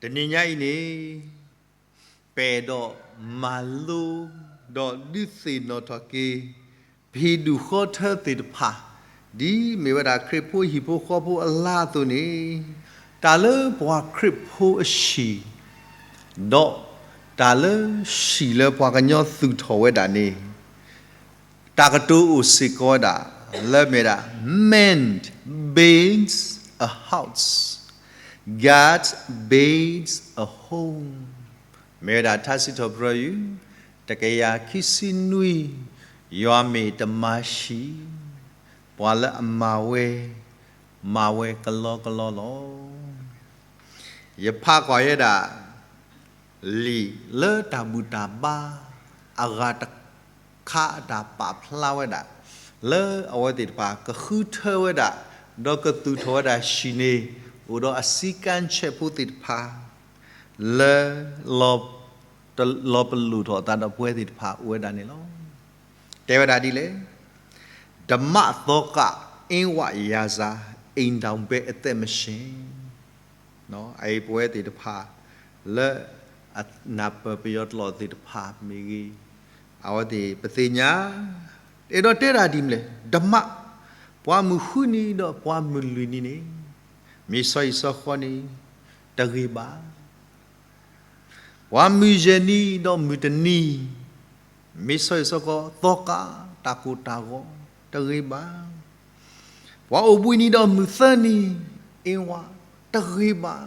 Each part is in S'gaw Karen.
တနံၤညါအံၤန့ၣ် ပအဲၣ်ဒိးမၤလိ ဒီးဒုးသ့ၣ်နီၣ်ထီၣ်က့ၤ ပဟံၣ်ဒူၣ်ဃီထၢသ့ၣ်တဖၣ် ဒ်မ့ၢ်ဝဲဒၣ်ခရံာ်ဖိဟံၣ်ဖိဃီဖိအလါအသိးန့ၣ်, တၢ်လၢပှၤခရံာ်ဖိအဟံၣ် ဒီးတၢ်လၢဟံၣ်လၢပှၤကညီသူၣ်ထီၣ်ဝဲဒၣ်န့ၣ် တၢ်ကတိၤအိၣ်စ့ၢ်ကီးဝဲဒၣ် လၢမ့ၢ်ဒၣ် Man builds a house, God builds a home. မ့ၢ်ဝဲဒၣ်ထါစံးထီၣ်ပတြၢၤယုၢ် တကယၤခံဆံနွံ, ယွၤမ့ၢ်တမၤဟံၣ်, ပှၤလၢအမၤဝဲ, မၤဝဲကလီကလီလီၤ. ယဖးကွၢ်ဝဲဒၣ် လံာ်လၢတၢ်ဘူၣ်တၢ်ဘါအဂၤတခါအတၢ်ပာ်ဖျါဝဲဒၣ် လၢအဝဲသ့ၣ်တဖၣ်ကဃုထၢဝဲဒၣ် ဒီးကသူၣ်ထီၣ်ဝဲဒၣ်ဟံၣ်န့ၣ် အိၣ်ဒီးအစည်းကမ်းချက်ဖိသ့ၣ်တဖၣ် လၢ လီၤပလိာ်ထီၣ်အသးဒီးပဝဲသ့ၣ်တဖၣ်အိၣ်ဝဲဒၣ်န့ၣ်လီၤ. တဲဝဲဒၣ်ဒ်လဲၣ်, ဓမ္မသောက အင်းဝရာဇာ အိမ်ထောင်ဘက်အသက်မရှင် အအံၤပဝဲသ့ၣ်တဖၣ် လၢအနၢ်ပၢၢ်ပယီၤတလီၢ်သ့ၣ်တဖၣ်မ့ၢ်ဂ့ၤ, အဝဲသ့ၣ်ပသ့ၣ်ညါ, အဲၣ်ဒိးတဲဒၣ်ဒ်မ့ၢ်လဲၣ်, ဓမ္မ, ပှၤမုၢ်ဃုနံၤဒီးပှၤမုၢ်လွံၢ်နံၤန့ၣ် မ့ၢ်ဆီဟံၣ်ဆီဃီန့ၣ် တဂ့ၤဘၣ်. ပှၤမုၢ်ယဲၢ်နံၤဒီးမုၢ်တနံၤ, မ့ၢ်ဆီဟံၣ်ဆီဃီ သောက တၢ်ကိၢ်တၢ်ဂီၤ တဂ့ၤဘၣ်. ပှၤအိၣ်ဘှံးနံၤဒီးမုၢ်သၢနံၤ အ့ဝါ တဂ့ၤဘၣ်,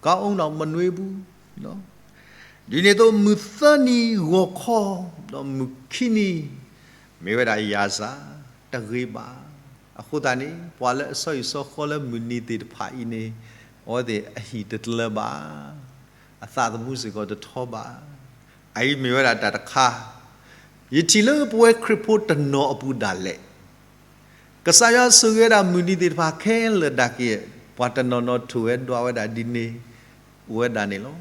ကအိၣ်ဒီးမနွေဘူး, ဒ်န့ၣ်အသိး မုၢ်သၢနံၤဂီၤခီ ဒီးမုၢ်ခံနံၤ မ့ၢ်ဝဲဒၣ် ရာဇာ တဂ့ၤဘၣ်. အဃိသတးန့ၣ် ပှၤလၢအဆီဟံၣ်ဆီဃီလၢမုၢ်နံၤသ့ၣ်တဖၣ်အံၤန့ၣ် အဝဲသ့ၣ်အဟံၣ်တတလၢဘၣ်, အသးသမူစ့ၢ်ကီးတထီဘၣ်. အအံၤမ့ၢ်ဝဲဒၣ်တၢ်တခါ, ယထံၣ်လၢပဝဲခရံာ်ဖိတနီၤအပူၤဒၣ်လဲာ် ကစၢ်ယွၤဆိၣ်ဂ့ၤဝဲဒၣ်မုၢ်နံၤသ့ၣ်တဖၣ်ခဲလၢာ်ဒၣ်က့ၤ, ပှၤတနီၤနီၤထိၣ်ဝဲဒွးဝဲဒၣ်ဒ်န့ၣ် အိၣ်ဝဲဒၣ်န့ၣ်လီၤ.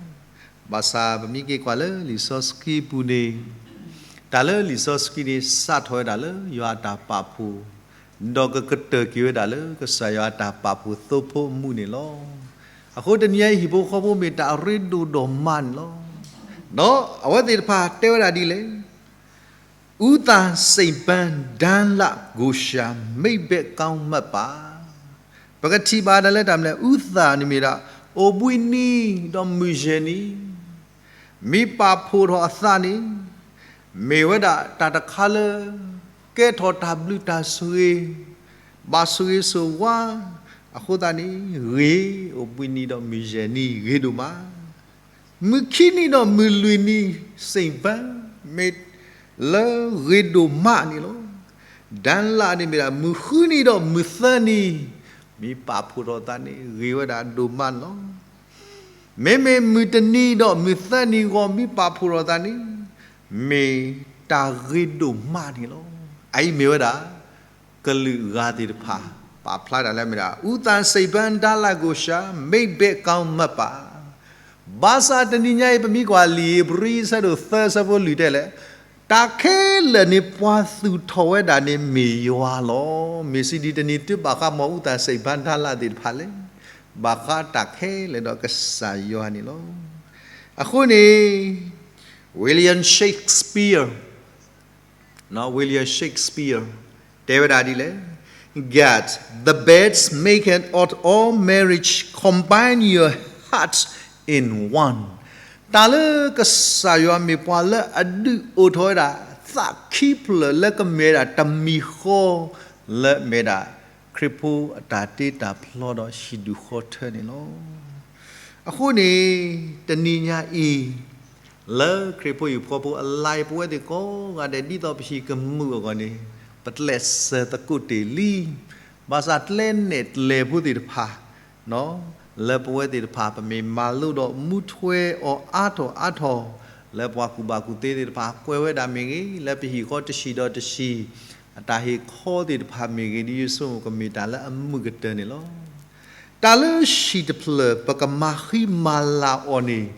ဘၣ်ဆၣ်ပမ့ၢ်က့ၤကွၢ်လၢလံာ်စီဆှံပူၤန့ၣ်, တၢ်လၢလံာ်စီဆှံန့ၣ် စးထီၣ်ဝဲဒၣ်လၢယွၤအတၢ်ပာ်ဖှိၣ်, ဒီးကကတၢၢ်က့ၤဝဲဒၣ်လၢကစၢ်ယွၤအတၢ်ပာ်ဖှိၣ်သိဖိအမူးန့ၣ်လီၤ. အဃိတနံၤအံၤဟံၣ်ဖိဃီဖိမ့ၢ်တၢ်အရ့ဒိၣ်ဒိၣ်မးန့ၣ်လီၤ. ဒီးအဝဲသ့ၣ်တဖၣ်တဲဝဲဒၣ်ဒ်လဲၣ်, ဦးသန့်စိတ်ပန်း ဒါနလဂိုလ်ရှါ မိတ်ဘက်ကောင်းမှတ်ပါ. ပကထံၣ်ဘၣ်ဒၣ်လၢတၢ်မနုၤလဲၣ်, ဦးသန့်န့ၣ်မ့ၢ်ဒၣ် အိၣ်ဘှံးနံၤဒီးမုၢ်ယဲၢ်နံၤ မ့ၢ်ပာ်ဖှိၣ်ထီၣ်အသးန့ၣ် မ့ၢ်ဝဲဒၣ်တၢ်တခါလၢ ကဲထီၣ်တၢ်ဘျုးတၢ်ဆိၣ်ဂ့ၤ, ဘၣ်ဆိၣ်ဂ့ၤဆိၣ်ဝါ, အဃိသတးန့ၣ် ဂ့ၤ, အိၣ်ဘှံးနံၤဒီးမုၢ်ယဲၢ်နံၤ ဂ့ၤဒိၣ်မး. မုၢ်ခံနံၤဒီးမုၢ်လွံၢ်နံၤ စိန်ပန်း မ့ၢ်လၢဂ့ၤဒိၣ်မးန့ၣ်လီၤ. ဒါနလန့ၣ်မ့ၢ်ဒၣ် မုၢ်ဃုနံၤဒီးမုၢ်သၢနံၤ မ့ၢ်ပာ်ဖှိၣ်ထီၣ်သးန့ၣ် ဂ့ၤဝဲဒၣ်ဒိၣ်မးန့ၣ်လီၤ. မ့မ့ၢ်မုၢ်တနံၤဒီးမုၢ်သၢနံၤဂီၢ် မ့ၢ်ပာ်ဖှိၣ်ထီၣ်သးန့ၣ် မ့ၢ်တၢ်ဂ့ၤဒိၣ်မးန့ၣ်လီၤ. အအံၤမ့ၢ်ဝဲဒၣ် ကလုာ်ဂၤသ့ၣ်တဖၣ် ပာ်ဖျါတၢ်လၢမ့ၢ်ဒၣ် ဦးသန့်စိတ်ပန်း ဒါနလဂိုလ်ရှါ မိတ်ဘက်ကောင်းမှတ်ပါ. ဘၣ်ဆၣ်တနံၤညါအံၤ ပမ့ၢ်ကွၢ်လံာ်ဧ့ၤဘြံၤ အဆၢဒိၣ်သၢ အဆၢဖိလွံၢ်တဲလဲၣ်, တၢ်ခဲလၢာ်န့ၣ် ပှၤသူၣ်ထီၣ်ဝဲဒၣ်န့ၣ်မ့ၢ်ယွၤလီၤ. မ့ၢ်စံးဒ်တနံၤတုၤဘၣ်ဃး မ့ၢ်ဦးသန့်စိတ်ပန်း ဒါနလသ့ၣ်တဖၣ်လဲၣ်, ဘၣ်ဃးတၢ်ခဲလၢာ်ဒီးကစၢ်ယွၤန့ၣ်လီၤ. အဃိန့ၣ် William Shakespeare, William Shakespeare တဲဝဲဒၣ်ဒ်လဲၣ်, God, the best maker of all marriage, combine your hearts in one. တၢ်လၢကစၢ်ယွၤမ့ၢ်ပှၤလၢအဒုးအိၣ်ထီၣ်ဝဲဒၣ် သးခံဖျၢၣ်လၢကမ့ၢ်ဝဲဒၣ်တမံၤဃီ လၢမ့ၢ်ဒၣ် ခရံာ်ဖိအတၢ်တ့တၢ်ဖျီဒီးဟံၣ်ဒူၣ်ဃီထၢန့ၣ်လီၤ. အဃိန့ၣ် တနံၤညါအံၤ လၢခရံာ်ဖိဟံၣ်ဖိဃီဖိအလါအံၤ ပဝဲသ့ၣ်ကိးဂၤဒဲး ဒ်သိးပဟံၣ်ကမုာ်အဂီၢ်န့ၣ် ပကျဲးစၢးသကိးတ့ၢ်လံ. ဘၣ်ဆၣ်ကျဲနဲၣ်ကျဲဖိသ့ၣ်တဖၣ် လၢပဝဲသ့ၣ်တဖၣ် ပမ့ၢ်မၤလိဒီးမူထွဲအီၤအါထီၣ်အါထီၣ်, လၢပှၤကူၣ်ဘၣ်ကူၣ်သ့သ့ၣ်တဖၣ်ကွဲးဝဲဒၣ်မ့ၢ်ဂ့ၤ, လၢပဟံၣ်ဃီတဆံးဒီးတဆံး အတၢ်ဟ့ၣ်ခီသ့ၣ်တဖၣ်မ့ၢ်ဂ့ၤ, ဒ်ယဆိကမိၣ်ကမ့ၢ်တၢ်လၢအမုာ်ကတၢၢ်န့ၣ်လီၤ. တၢ်လၢဟံၣ်တဖျၢၣ် ပကမၤဃံမၤလၤအီၤန့ၣ်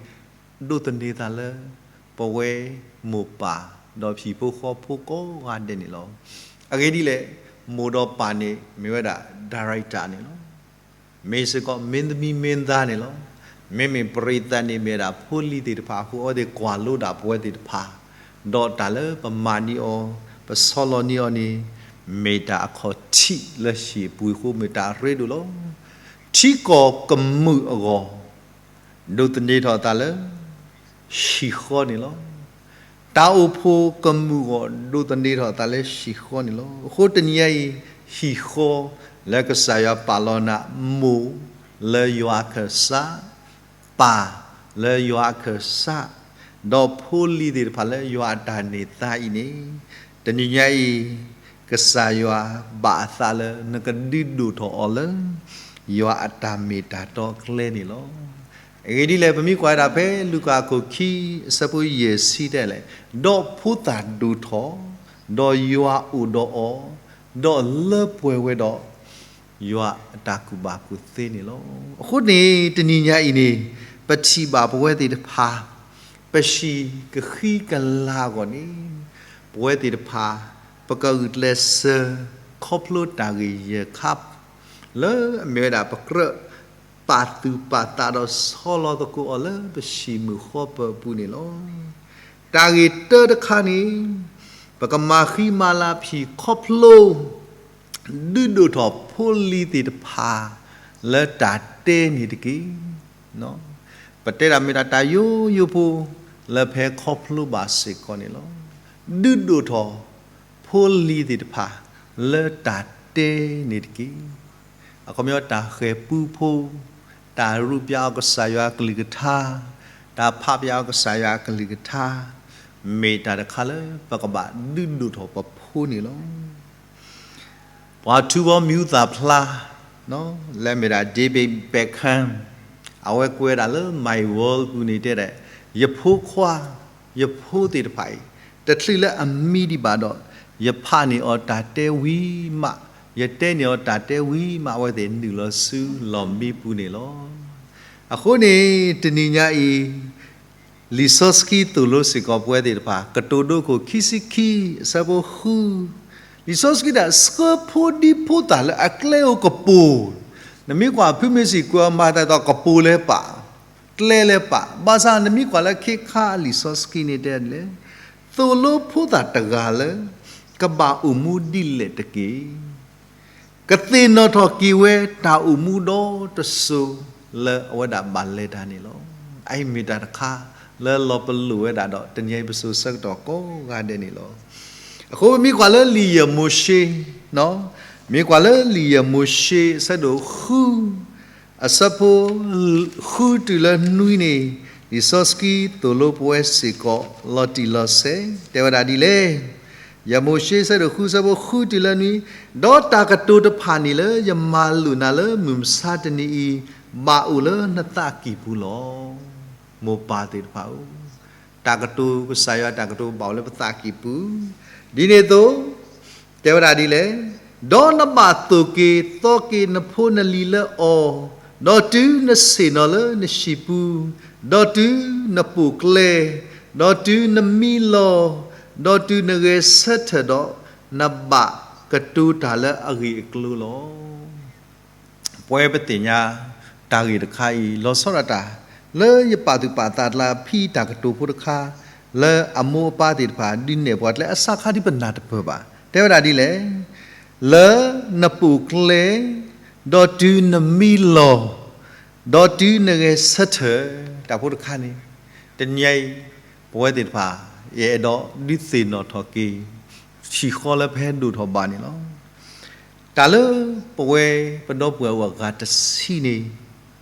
ဒိးသန့ၤသးလၢ ပဝဲမိၢ်ပၢ် ဒီးဟံၣ်ဖိဃီဖိကိးဂၤဒဲးန့ၣ်လီၤ. အဂ့ၢ်ဒ်လဲၣ်, မိၢ်ဒီးပၢ်န့ၣ် မ့ၢ်ဝဲဒၣ် director န့ၣ်လီၤ. မ့ၢ်စ့ၢ်ကီး မင်းသမီးမင်းသား န့ၣ်လီၤ. မ့မ့ၢ်ပရံးသးန့ၣ်မ့ၢ်ဒၣ်ဖိလံၤသ့ၣ်တဖၣ်အဃိ အဝဲသ့ၣ်ကွၢ်လိဒၣ်ပဝဲသ့ၣ်တဖၣ်, ဒီးတၢ်လၢပမၤန့ၢ်အီၤ, ပဆီလီၤန့ၢ်အီၤန့ၣ်, မ့ၢ်တၢ်အခီၣ်ထံးလၢဟံၣ်အပူၤအဃိ မ့ၢ်တၢ်အရ့ဒိၣ်လီၤ. ထံကီၢ်ကမုာ်အဂီၢ် ဒိးသန့ၤထီၣ်အသးလၢ ဟံၣ်ဃီန့ၣ်လီၤ. တၢ်အိၣ်ဖှိၣ်ကမုာ်အဂီၢ် ဒိးသန့ၤထီၣ်အသးလၢဟံၣ်ဃီန့ၣ်လီၤ. အဃိတနံၤညါအံၤ ဟံၣ်ဃီလၢကစၢ်ယွၤပာ်လီၤနၤ မိၢ်လၢယွၤအခၢၣ်စး, ပၢ်လၢယွၤအခၢၣ်စး, ဒီးဖိလံၤသ့ၣ်တဖၣ်လၢယွၤအတၢ်န့ၢ်သါအံၤန့ၣ်, တနံၤညါအံၤ ကစၢ်ယွၤဘၣ်အသးလၢနကဒုးဒိၣ်ထီၣ်အီၤလၢ ယွၤအတၢ်မ့ၢ်တၢ်တီအကျဲန့ၣ်လီၤ. အဂ့ၢ်ဒ်လဲၣ် ပမ့ၢ်ကွၢ်ဝဲဒၣ်ဖဲလူၤကၣ်အခိၣ်ခံ အဆၢဖိယဲၢ်ဆံတဲလဲၣ်, ဒီးဖိသၣ်ဒိၣ်ထီၣ်, ဒီးယွၤအိၣ်ဒီးအီၤ, ဒီးလၢပှဲၤဝဲဒီး ယွၤအတၢ်ကူၣ်ဘၣ်ကူၣ်သ့န့ၣ်လီၤ. အဃိန့ၣ် တနံၤညါအံၤန့ၣ် ပထံၣ်ဘၣ်ပဝဲသ့ၣ်တဖၣ် ပဟံၣ်ကဃံကလၤအဂီၢ်န့ၣ် ပဝဲသ့ၣ်တဖၣ် ပကဂုာ်ကျဲးစၢး ခီဖျိတၢ်ဂ့ၢ်ယဲၢ်ခါ လၢအမ့ၢ်ဝဲဒၣ်ပကြၢးပာ်သူၣ်ပာ်သးဒီးဆီလီၤသကိးအီၤလၢပဟံၣ်မုၢ်ဃီပၢၢ်အပူၤန့ၣ်လီၤ. တၢ်ဂ့ၢ်တၢတခါန့ၣ် ပကမၤဃံမၤလၤပဟံၣ်ခီဖျိ ဒုးဒိၣ်ထီၣ်ဖိလံၤသ့ၣ်တဖၣ် လၢတၢ်တဲန့ၣ်တက့ၢ်. ပတဲဒၣ်မ့ၢ်ဒၣ်တၢ်ယိယိဖိ လၢဖဲခီဖျိဘၣ်စ့ၢ်ကီးန့ၣ်လီၤ. ဒုးဒိၣ်ထီၣ်ဖိလံၤသ့ၣ်တဖၣ် လၢတၢ်တဲန့ၣ်တက့ၢ်. အခီပညီ တၢ်ဃဲၤပူဖိ, တၢ်ရူးပျးအီၤကစၢ်ယွၤအကလုၢ်ကထါ, တၢ်ဖးပျးအီၤကစၢ်ယွၤအကလုၢ်ကထါ, မ့ၢ်တၢ်တခါလၢပကဘၣ်ဒုးဒိၣ်ထီၣ်ပဖိန့ၣ်လီၤ. ပှၤထူဘီမံၤဟူသၣ်ဖျါ လၢအမ့ၢ်ဒၣ် David Beckham အဝဲကွဲးဒၣ်လၢ My World ပူၤန့ၣ်တဲဒၣ်, ယဖိခွါ, ယဖိသ့ၣ်တဖၣ်အံၤ တချုးလၢအမံဒံးဘၣ်ဒီး ယဖးန့ၢ်အီၤတၢ်တဲဝံၤမး, ယတဲန့ၢ်အီၤတၢ်တဲဝံၤမး အဝဲသ့ၣ်နုာ်လီၤဆူလီၢ်မံပူၤန့ၣ်လီၤ. အဃိန့ၣ် တနံၤညါအံၤ လံာ်စီဆှံသိၣ်လိစ့ၢ်ကီးပဝဲသ့ၣ်တဖၣ် ကတိၤဒိခိၣ်ခံဆံခံ အဆၢဖိဃု, လံာ်စီဆှံဒၣ် ဆှၢဖိဒံဖိသၣ်လၢအကျဲဧိၤကပိၤ, နမ့ၢ်ကွၢ်ဖုမ့ၢ်စံၣ်ကွဲးအီၤမၤသးဒ်သိး ကပိၤလၢပာ်, ကျဲလၢပာ်, ဘၣ်ဆၣ်နမ့ၢ်ကွၢ်လၢခ့ခါအလံာ်စီဆှံန့ၣ်တဲလဲၣ်, သိၣ်လိဖိသၣ်တဂၤလၢ ကဘၣ်အိၣ်မူဒ်လဲၣ်တက့ၢ်. ကသ့ၣ်နီၣ်ထီၣ်က့ၤဝဲတၢ်အိၣ်မူဒီတစိၤလၢအဝဲဒၣ်ဘၣ်လဲၤတၢ်န့ၣ်လီၤ. အအံၤမ့ၢ်တၢ်တခါလၢလီၤပလိာ်ဝဲဒၣ်ဒီး တနံၤအံၤပစိၤဆၢကတီၢ်ကိးဂၤဒဲးန့ၣ်လီၤ. အဃိပမ့ၢ်ကွၢ်လၢလံာ်ယဲၢ်မိၤၡ့, မ့ၢ်ကွၢ်လၢလံာ်ယဲၢ်မိၤၡ့ အဆၢဒိၣ်ဃု အဆၢဖိ ဃုတုၤလၢနွံန့ၣ်, လံာ်စီဆှံသိၣ်လိပဝဲစ့ၢ်ကီး လီၤတံၢ်လီၤဆဲး တဲဝဲဒၣ်ဒ်လဲၣ်. ယဲၢ်မိၤၡ့ အဆၢဒိၣ်ဃု အဆၢဖိဃုတုၤလၢနွံ, ဒီးတၢ်ကတိၤတဖၣ်န့ၣ်လၢယမၤလိာ်နၤလၢမုၢ်မဆါတနံၤအံၤ ဘၣ်အိၣ်လၢနသးကံၢ်ပူၤလီၤ. မိၢ်ပၢ်သ့ၣ်တဖၣ်ဧၢ, တၢ်ကတိၤ ကစၢ်ယွၤတၢ်ကတိၤဘၣ်အိၣ်လၢပသးကံၢ်ပူၤ, ဒ်န့ၣ်အသိး တဲဝဲဒၣ်ဒ်လဲၣ်, ဒီးနဘၣ်သိၣ်က့ၤသီက့ၤနဖိနလံၤလၢအီၤ, ဒီးတုၤနဆ့ၣ်နီၤလၢနဟံၣ်ပူၤ, ဒီးတုၤနပိာ်ကျဲ, ဒီးတုၤနမံလီၤ, ဒီးတုၤနဂဲၤဆၢထၢၣ်ဒီး, နဘၣ်ကတိၤတၢ်လၢအဂ့ၢ်အကျိၤလီၤ. ပဝဲပသ့ၣ်ညါ တၢ်ဂ့ၢ်တခါအံၤ လီၤဆီဒၣ်တၢ် လၢယပာ်သူၣ်ပာ်သးတလါဖံးတၢ်ကတိၤဖိတခါ လၢအမိၢ်အပၢ်သ့ၣ်တဖၣ် ဒုးနဲၣ်ပှၤကျဲအစးခါဒ်ပနၢ်တပၢၢ်ဘၣ်. တဲဝဲဒၣ်ဒ်လဲၣ်, လၢနပိာ်ကျဲ, ဒီးတုၤနမံလီၤ, ဒီးတုၤနဂဲၤဆၢထၢၣ် တၢ်ဖိတခါန့ၣ်, တနံၤအံၤ ပဝဲသ့ၣ်တဖၣ် ယအဲၣ်ဒိးဒုးသ့ၣ်နီၣ်ထီၣ်က့ၤ ဟံၣ်ဃီလၢပဟဲဒိၣ်ထီၣ်ဘၣ်န့ၣ်လီၤ. တၢ်လၢပဝဲပဒီပုၢ်ဝဲၢ်အဂၤတဆံန့ၣ်,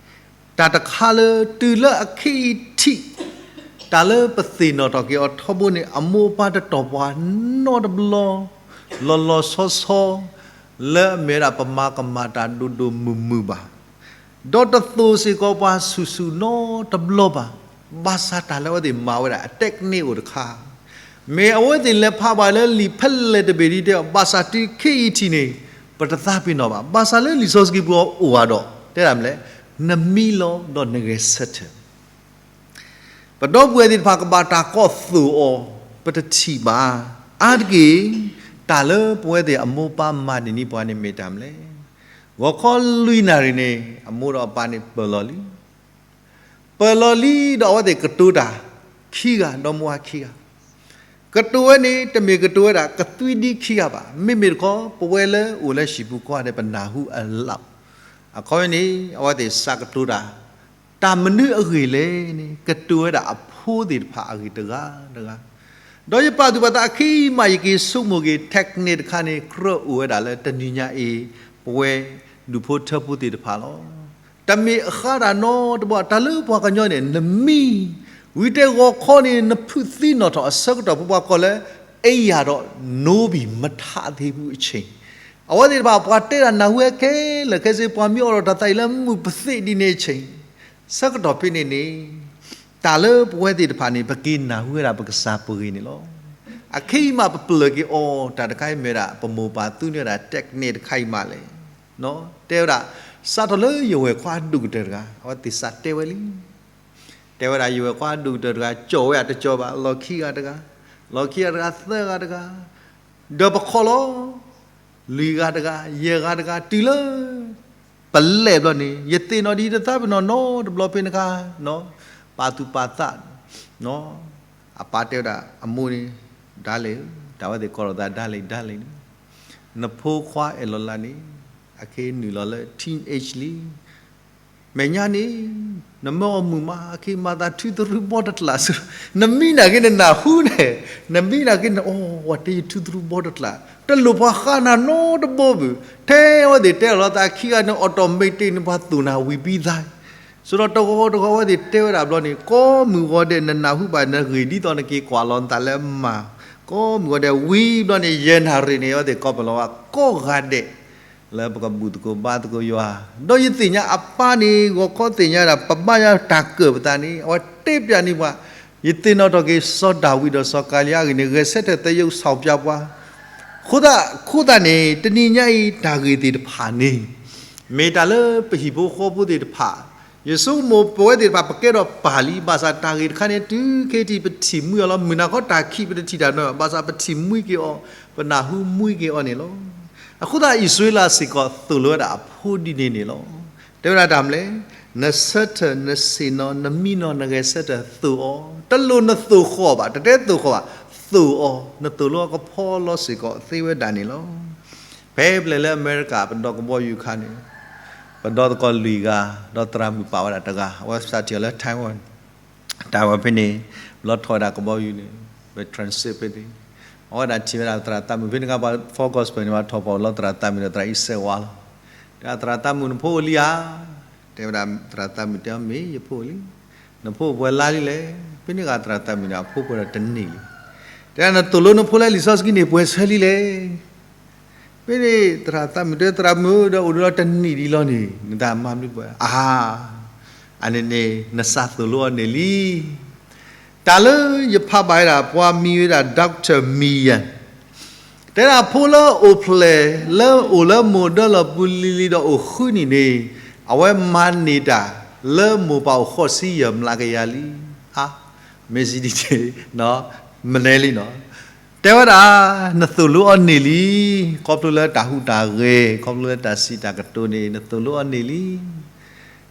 တၢ်တခါလၢတုၤလၢအခံအံၤထံး, တၢ်လၢပသ့ၣ်နီၣ်ထီၣ်က့ၤအီၤထီဘိန့ၣ် အမိၢ်အပၢ်တတီၢ်ပှၤနီတဘျီ, လီၤလီၤဆီဆီ, လၢအမ့ၢ်ဝဲဒၣ်ပမၤကမၣ်တၢ်ဒိၣ်ဒိၣ်မုၢ်မုၢ်ဘၣ် ဒီးတသိၣ်စ့ၢ်ကီးပှၤဆူၣ်ဆူၣ်နီတဘျီဘၣ်. ဘၣ်ဆၣ်တၢ်လၢအဝဲသ့ၣ်မၤဝဲဒၣ် အ technique အိၣ်တခါ, မ့ၢ်အဝဲသ့ၣ်လဲၤဖးဘၣ်လၢလံာ်ဖဲလဲၣ်တဘ့ၣ်ဒ်တဲအီၤ, ဘၣ်ဆၣ်တုၤခံအံၤထံးန့ၣ် ပတသးပ့ၤနီၣ်ဘၣ်. ဘၣ်ဆၣ်လၢလံာ်စီဆှံပူၤအအိၣ်ဘၣ်ဒီး တဲဒၣ်မနုၤလဲၣ်, နမံလီၤဒီးနဂဲၤဆၢထၢၣ် ပဒီပုၢ်ဝဲၢ်သ့ၣ်တဖၣ်ကဘၣ်တၢ်ကိးသိၣ်အီၤ, ပတထံၣ်ဘၣ်. အါတက့ၢ် တၢ်လၢပဝဲသ့ၣ်အမိၢ်ပၢ်မၤန့ၢ်န့ၢ်ပှၤန့ၣ်မ့ၢ်တၢ်မနုၤလဲၣ်. ဂီၤခီလွံၢ်နၣ်ရံၣ်န့ၣ် အမိၢ်ဒီးအပၢ်န့ၣ်ပၢၢ်လီၤလံ. ပၢၢ်လီၤလံဒီးအဝဲသ့ၣ်ကတိၤတၢ်ခံဂၤ, ဒီမါဝၤခံဂၤ, ကတိၤဝဲန့ၣ် တမ့ၢ်ကတိၤဝဲဒၣ်ကသွံဒံခံဂၤဘၣ်. မ့မ့ၢ်တခီ ပဝဲလၢအိၣ်လၢဟံၣ်ပူၤဃီန့ၣ် ပနၢ်ဟူအလီၢ်. အခီပညီန့ၣ် အဝဲသ့ၣ်စးကတိၤတၢ် တၢ်မနုၤအဂ့ၢ်လဲၣ်န့ၣ် ကတိၤဝဲဒၣ်အဖိသ့ၣ်တဖၣ်အဂ့ၢ်တဂၤတဂၤ. ဒီးယပာ်သူၣ်ပာ်သးအခံမး ယက့ၤဆိကမိၣ်က့ၤ technique တခါန့ၣ် ကြၢးအိၣ်ဝဲဒၣ်လၢတနံၤညါအံၤ ပဝဲဒူၣ်ဖိထၢဖိသ့ၣ်တဖၣ်လီၤ. တမ့ၢ်အဃါတၢ်နီတဘျီ တၢ်လၢပှၤကညီန့ၣ် နမံ, ဝံၤတဲဂီၤခီန့ၣ် နဖုးသံနီၣ်ထီၣ်အဆၢကတီၢ် ပပှၤကိးလၢ အိပ်ရာတော့ နိုးပြီမထသ့ဘူးအချိန် အဝဲသ့ၣ်တဖၣ် ပှၤတဲတၢ်နၢ်ဟူဝဲခဲလၢာ်ခဲဆ့ ပှၤမံအိၣ်ဒီးတၢ်သးအံၤလၢမုာ်ပသ့ၣ်ဒ်န့ၣ်အချိန်, ဆၢကတီၢ်ဖဲန့ၣ်န့ၣ် တၢ်လၢပဝဲသ့ၣ်တဖၣ်န့ၣ် ပက့ၤနၢ်ဟူဝဲဒၣ်ပကစၢ်ပဂ့ၢ်န့ၣ်လီၤ. အခံမးပပျၢၢ်က့ၤအီၤ တၢ်တခါအံၤမ့ၢ်ဒၣ် ပမိၢ်ပၢ်သူန့ၢ်ဝဲဒၣ် technique တခါအံၤမးလဲၣ်. တဲဝဲဒၣ် စးထီၣ်လၢယဝဲၢ်ခွါဒိၣ်ကတၢၢ်တဂၤ အဝဲသ့ၣ်စးတဲဝဲလံ. တဲဝဲဒၣ်ယဝဲၢ်ခွါဒိၣ်ကတၢၢ်တဂၤ ကၠီၣ်ဝဲဒၣ်တကၠီၣ်ဘၣ် လီၢ်ခံဂၤတဂၤ, လီၢ်ခံဂၤတဂၤ သၢဂၤတဂၤ, ဒီးပခီၣ်လီၤ လွံၢ်ဂၤတဂၤ ယဲၢ်ဂၤတဂၤ တုၤလၢ ပလဲၣ်ဘျီန့ၣ် ယသ့ၣ်နီၣ်ဒံးတသးပ့ၤနီၣ်နီတဘျီဖဲန့ၣ်အခါ, ပာ်သူၣ်ပာ်သး, အပၢ်တဲဝဲဒၣ် အမိၢ်န့ၣ် ဒါလီၤ, တၢ်ဝဲသ့ၣ်ကိးလီၤသး ဒါလီၤ ဒါလီၤန့ၣ်, နဖိခွါအဲၣ်လီၤလးန့ၣ် အခဲအံၤနုာ်လီၤလၢ teenage လံ မဲာ်ညါန့ၣ် နမၢအီၤမုာ်မး အခဲအံၤမၤသးထူသရူဘီတကျးစ့ၢ်, နမံနာ်က့ နနၢ်ဟူန့ၣ်, နမံနာ်က့ နအီၤ ဝဲတဲယထူသရူဘီတကျး, တလိၣ်ပှၤဃါနၤနီတဘျီဘၣ်, ထဲအဝဲသ့ၣ်တဲလီၤသးခံဂၤန့ၣ် automatic န့ၣ် ပှၤသူၣ်နၤဝံၤဘံသး, စံးဒီးတဂီၤတဂီၤအဝဲသ့ၣ်တဲဝဲဒၣ်ဘျီန့ၣ် ကိးမုၢ်ဂီၤဒဲး နနၢ်ဟူဘၣ်နဂ့ၢ်ဒ်သိးနက့ၤကွၢ်လီၤနသးလၢမၤ, ကိးမုၢ်ဂီၤဒဲး ဝံၤဘျီန့ၣ် ယဲၢ်နၣ်ရံၣ်န့ၣ် အဝဲသ့ၣ်ကိးပလီၤဝဲကိးဂၤဒဲး လၢပကဘူၣ်သကိးဘါသကိးယွၤ, ဒီးယသ့ၣ်ညါအပၢ်န့ၣ် ဂီၤခီသ့ၣ်ညါဒၣ် ပဘါယွၤတၢ်ကၢၣ်ပသးန့ၣ် အဝဲတဲပျးန့ၢ်ပှၤ, ယသ့ၣ်နီၣ်ထီၣ်က့ၤ စီၤဒၤဝံးဒီးစီၤကၤလံယါအဂ့ၢ်န့ၣ် ဂဲၤဆၢထၢၣ်သယုၢ်စီၤပျါပှၤ, အဃိသတး အဃိသတးန့ၣ် တနံၤညါအံၤ တၢ်ဂ့ၢ်သ့ၣ်တဖၣ်န့ၣ် မ့ၢ်တၢ်လၢပဟံၣ်ဖိဃီဖိသ့ၣ်တဖၣ်, ယဆိကမိၣ်ပဝဲသ့ၣ်တဖၣ် ပကဲထီၣ်ပၢ်လံ, ဘၣ်ဆၣ်တၢ်ဂ့ၢ်တခါန့ၣ် တုၤခဲအံၤပထံၣ်မှံအီၤလီၤ, မုၢ်နၤခီတၢ်ခံးပတထံၣ်တၢ်နီၤ, ဘၣ်ဆၣ်ပထံၣ်မှံက့ၤအီၤ, ပနၢ်ဟူမှံက့ၤအီၤန့ၣ်လီၤ. အဃိသတး အံၣ်စရ့လးစ့ၢ်ကီးသိၣ်လိဝဲဒၣ်အဖိဒ်န့ၣ်န့ၣ်လီၤ. တဲဝဲဒၣ်တၢ်မနုၤလဲၣ်, နဆၢထၢၣ် နဆ့ၣ်နီၤ နမံနီၤ နဂဲၤဆၢထၢၣ်သိၣ်အီၤ, တလိၣ်နသိၣ်ဃီၣ်ဘၣ်, တတဲသိၣ်ဃီၣ်ဘၣ်, သိၣ်အီၤ, နသိၣ်လိအီၤကဖီလီၤစ့ၢ်ကီးသ့ဝဲဒၣ်န့ၣ်လီၤ. ဖဲပလဲၤလၢအမဲရကၤ ပဒီကဘီယူၤအခါန့ၣ် ပဒီသကိးလွံၢ်ဂၤ, ဒီးသရၣ်မုၣ်ပာ်ဝဲဒၣ်တဂၤ, အဝဲစးထီၣ်လၢ Taiwan, Taiwan ဖဲန့ၣ် ဘျီထီၣ်ဝဲဒၣ်ကဘီယူၤန့ၣ် ပ transit ဖဲန့ၣ်, အဝဲဒၣ်ထံၣ်ဝဲဒၣ်သရၣ်သးမုၣ်ဖဲန့ၣ်အခါ ပှၤ Full Gospel န့ၣ် ပှၤထီၣ်ပီၣ်လီၤသရၣ်သးမုၣ်ဒီးသရၣ်အံၣ်စဲးဝါလီၤ. တဲဝဲဒၣ်သရၣ်သးမုၣ်နဖိအိၣ်လံဧါ, တဲဝဲဒၣ်သရၣ်သးမုၣ်တဲအီၤ မ့ၢ်ယဖိအိၣ်လံ, နဖိအိၣ်ပှဲၤလါလံလဲၣ်, ဖဲန့ၣ်ဂၤသရၣ်သးမုၣ်န့ၣ် အဖိပှဲၤဒီးတနံၣ်လံ. တဲဒၣ်နသိၣ်လိနဖိလၢလံာ်စီဆှံန့ၣ် ပှဲၤဆၢလံလဲၣ်. ဖဲန့ၣ်သရၣ်သးမုၣ်တဲ သရၣ်မုၣ်ဧၢ ဒီးအိၣ်ဒီးတနံၣ်ဒံးလီၤန့ၣ် နတၢ်မၤမနုၤပှဲၤ, အါ, အန့ၣ်န့ၣ် နစးသိၣ်လိအီၤန့ၣ်လံ. တၢ်လၢယဖးဘၣ်ဝဲဒၣ် ပှၤမံၤဝဲဒၣ် Doctor Mia တဲဒၣ်ဖိလၢအိၣ်ဖျဲၣ် လၢအိၣ်လၢမိၢ်ဒၢလီၢ်ပူၤလံၤလံၤဒီးအိၣ်ဃုနံၣ်န့ၣ် အဝဲမၤန့ၢ်တၢ်လၢမိၢ်ပၢ်အိၣ်ဃိးဆံယဲၢ်မျးကယၤလံ. အါ, မ့ၢ်စံးဒ်န့ၣ်, မနုၤလံနီၤ. တဲဝဲဒၣ် နသိၣ်လိအီၤန့ၣ်လံ, ခီဖျိလၢတၢ်ဟူးတၢ်ဂဲၤ, ခီဖျိလၢတၢ်စံးတၢ်ကတိၤန့ၣ် နသိၣ်လိအီၤန့ၣ်လံ.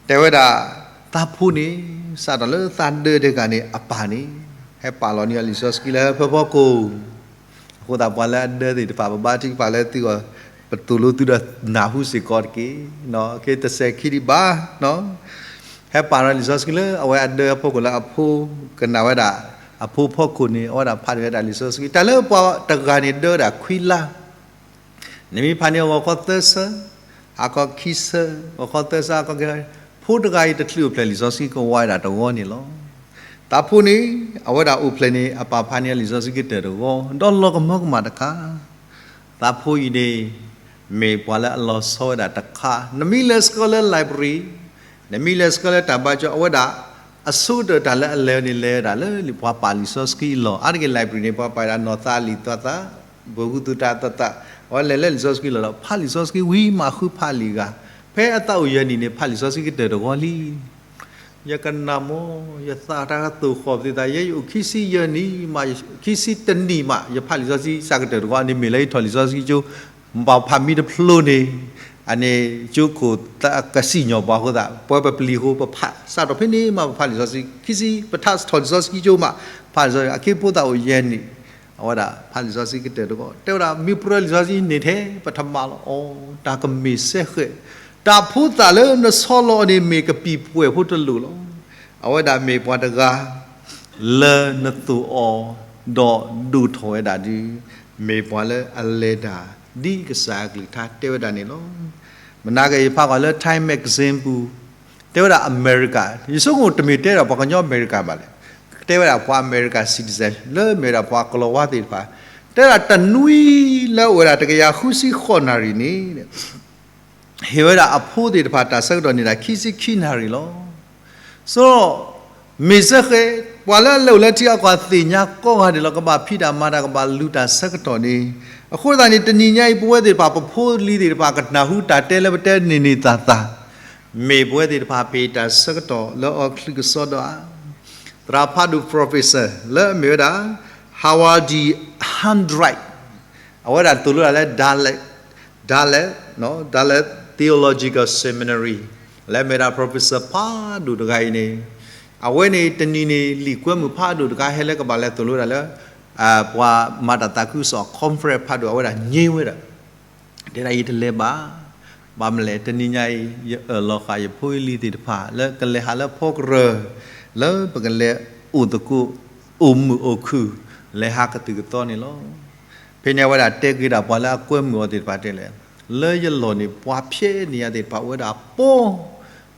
တဲဝဲဒၣ် သးဖိန့ၣ် စးထီၣ်လၢသးဒၢတဂၤန့ၣ် အပၢ်န့ၣ် ဟဲပာ်လီၤန့ၢ်အီၤလံာ်စီဆှံလၢဖၢဖီခိၣ်, အဃိသတးပှၤလၢအဒၢသ့ၣ်တဖၣ် ပဘါထုကဖၣ်လၢသုဂီၢ်, ပသိၣ်လိသုဒီးနၢ်ဟူစ့ၢ်ကီးတက့ၢ်. က့ၤတစဲးခံဒံးဘၣ်, ဟဲပာ်လီၤလံာ်စီဆှံလၢအဝဲအဒၢအဖီခိၣ်လၢအဖိ, ကနၣ်ဝဲဒၣ်အဖိဖီခိၣ်န့ၣ် အဝဲဒၣ်ဖးန့ၢ်ဝဲဒၣ်လံာ်စီဆှံ, တၢ်လၢပှၤတဂၤန့ၣ်ဒၢဝဲဒၣ်ခွံလါ နမ့ၢ်ဖးန့ၢ်အဂီၤခီသၢဆၢ, ဟါခီခံဆၢ, ဂီၤခီသၢဆၢ, ဟါခီကဲ, ဖိတဂၤအံၤတချုးအိၣ်ဖျဲၣ်လံာ်စီဆှံကဝါဝဲဒၣ်တဂီၢ်န့ၣ်လီၤ. သးဖိန့ၣ် အဝဲဒၣ်အိၣ်ဖျဲၣ်န့ၣ် အပၢ်ဖးန့ၢ်အီၤလံာ်စီဆှံကတၢၢ်တဂီၢ်, ဒီးလီၤကမၢကမၣ်တခါ သးဖိအံၤန့ၣ် မ့ၢ်ပှၤလၢအလီၤဆီဝဲဒၣ်တခါ, နမ့ၢ်လဲၤဆှၢလၢ library, နမ့ၢ်လဲၤဆှၢလၢတၢ်ဘါကၠီ အဝဲဒၣ် အဆိကတၢၢ်တၢ်လၢအလဲၤန့ၣ် လဲၤဝဲဒၣ်လၢပှၤပာ်လံာ်စီဆှံအလီၢ်, အါတက့ၢ် library န့ၣ် ပှၤပာ်ဝဲဒၣ်နီၢ်သးလံာ်သးသး, ဘၢၣ်ကူသူၣ်တၢ်သးသး, အဝဲလဲၤလၢလံာ်စီဆှံအလီၢ်ဒီး ဖးလံာ်စီဆှံဝံၤမးဃုဖးလံာ်ဂၤ, ဖဲအသးအိၣ်ယဲၢ်နံၣ်န့ၣ် ဖးလံာ်စီဆှံကတၢၢ်တဂီၢ်လံ. ယကနၣ်မ့ၢ် ယသးတၢ်ကသိၣ်ဃီၣ်ပသ့ၣ်သး ယဲယအိၣ်ခံဆံယဲၢ်နံၣ်မး, ခံဆံတနံၣ်မး ယဖးလံာ်စီဆှံစးကတၢၢ်တဂီၢ်န့ၣ် မ့ၢ်လၢယထီၣ်လံာ်စီဆှံကၠိ, ဘၣ်ဖးမံတဖျိန့ၣ်, အ အန့ၣ်ကၠိခိၣ်သးကစံၣ်ညီၣ်ပှၤအဃိသတး ပဝဲပပျံၤအဃိ ပဖးစးထီၣ်ဖဲန့ၣ်မး ပဖးလံာ်စီဆှံ ခံဆံ ပထးထီၣ်လံာ်စီဆှံကၠိမး ဖးလံာ်စီဆှံ အခ့အပူသးအိၣ်ယဲၢ်နံၣ် အဝဲဒၣ်ဖးလံာ်စီဆှံကတၢၢ်တဘျီ တဲဝဲဒၣ် မ့ၢ်ပြၢလံာ်စီဆှံန့ၣ်ထဲ ပထမၤလီၤ အိ တၢ်ကမ့ၢ်စဲဃဲး တၢ်ဖိသၣ်လၢနဆီလီၤအီၤန့ၣ် မ့ၢ်ကပံာ်ပှဲၤဖိတလိာ်လီၤ. အဝဲဒၣ်မ့ၢ်ပှၤတဂၤ လၢနသိၣ်အီၤ ဒီးဒိၣ်ထီၣ်ဝဲဒၣ်ဒီး မ့ၢ်ပှၤလၢအလဲၤတၢ် ဒ်ကစၢ်အကလုၢ်ကထါတဲဝဲဒၣ်န့ၣ်လီၤ. မနၤက့ၤယဖးကွၢ်လၢ Time Magazine ပူၤ တဲဝဲဒၣ်အမဲရကၤ ယဆိကမိၣ်တမ့ၢ်တဲဒၣ်ပှၤကညီအမဲရကၤဘၣ်လဲၣ် တဲဝဲဒၣ်ပှၤအမဲရကၤ citizen လၢမ့ၢ်ဝဲဒၣ်ပှၤကလီၤဝါသ့ၣ်တဖၣ် တဲဝဲဒၣ်တနွံလၢအအိၣ်ဝဲဒၣ်တကယၤဃုဆံဃိးနၣ်ရံၣ်န့ၣ် ဟ့ၣ်ဝဲဒၣ်အဖိသ့ၣ်တဖၣ်တၢ်ဆၢကတီၢ်န့ၣ်ဒၣ်ခံဆံခံနၣ်ရံၣ်လီၤ. ဆိ မ့ၢ်စဲဃဲး ပှၤလၢအလဲၤအိၣ်လၢထံအကီၢ်သ့ၣ်ညါကိးဂၤဒဲးလီၤ ကဘၣ်ဖံးတၢ်မၤတၢ် ကဘၣ်လူၤတၢ်ဆၢကတီၢ်န့ၣ် အဃိသတးန့ၣ် တနံၤညါအံၤ ပဝဲသ့ၣ်တဖၣ် ပဖိလံၤသ့ၣ်တဖၣ် ကနၢ်ဟူတၢ်တဲလၢပတဲန့ၢ်န့ၢ်သၣ်သၣ် မ့ၢ်ပဝဲသ့ၣ်တဖၣ်ပ့ၤတၢ်ဆၢကတီၢ်လၢအီၤချုးကစီဒီဧါ သရၣ်ဖးဒိၣ် professor လၢအမ့ၢ်ဝဲဒၣ် Howard Huntright အဝဲဒၣ်သိၣ်လိတၢ်လၢ Dallas Dallas Dallas Theological Seminary လၢအမ့ၢ်ဝဲဒၣ် professor ဖးဒိၣ်တဂၤအံၤန့ၣ် အဝဲန့ၣ်တနံၤန့ၣ် လံာ်ကွဲမုာ်ဖးဒိၣ်တခါ ဟဲလၢကဘၣ်လဲၤသိၣ်လိတၢ်လၢ ပှၤမၤတၢ်သးခုကစီၣ် conference ဖးဒိၣ် အဝဲဒၣ်ငြိမ်ဝဲဒၣ် တဲဒၣ်ယတလဲၤဘၣ် ဘၣ်မနုၤလဲၣ် တနံၤညါအံၤ ယအၢၣ်လီၤဃာ်ယဖိယလံၤသ့ၣ်တဖၣ် လၢကလဲၤဟးလၢဖီကရၢၢ် လၢပကလဲၤအိၣ်သကိး အိၣ်မုာ်အိၣ်ခုၣ် လဲၤဟးကသုၣ်ကသီန့ၣ်လီၤ. ဖဲန့ၣ်အဝဲဒၣ်တဲက့ၤဒၣ်ပှၤလၢအကွဲမုာ်အီၤသ့ၣ်တဖၣ်တဲလဲၣ်, လၢယလီၢ်န့ၣ် ပှၤဖျဲးန့ၢ်ယၤသ့ၣ်တဖၣ်အိၣ်ဝဲဒၣ်ပီ,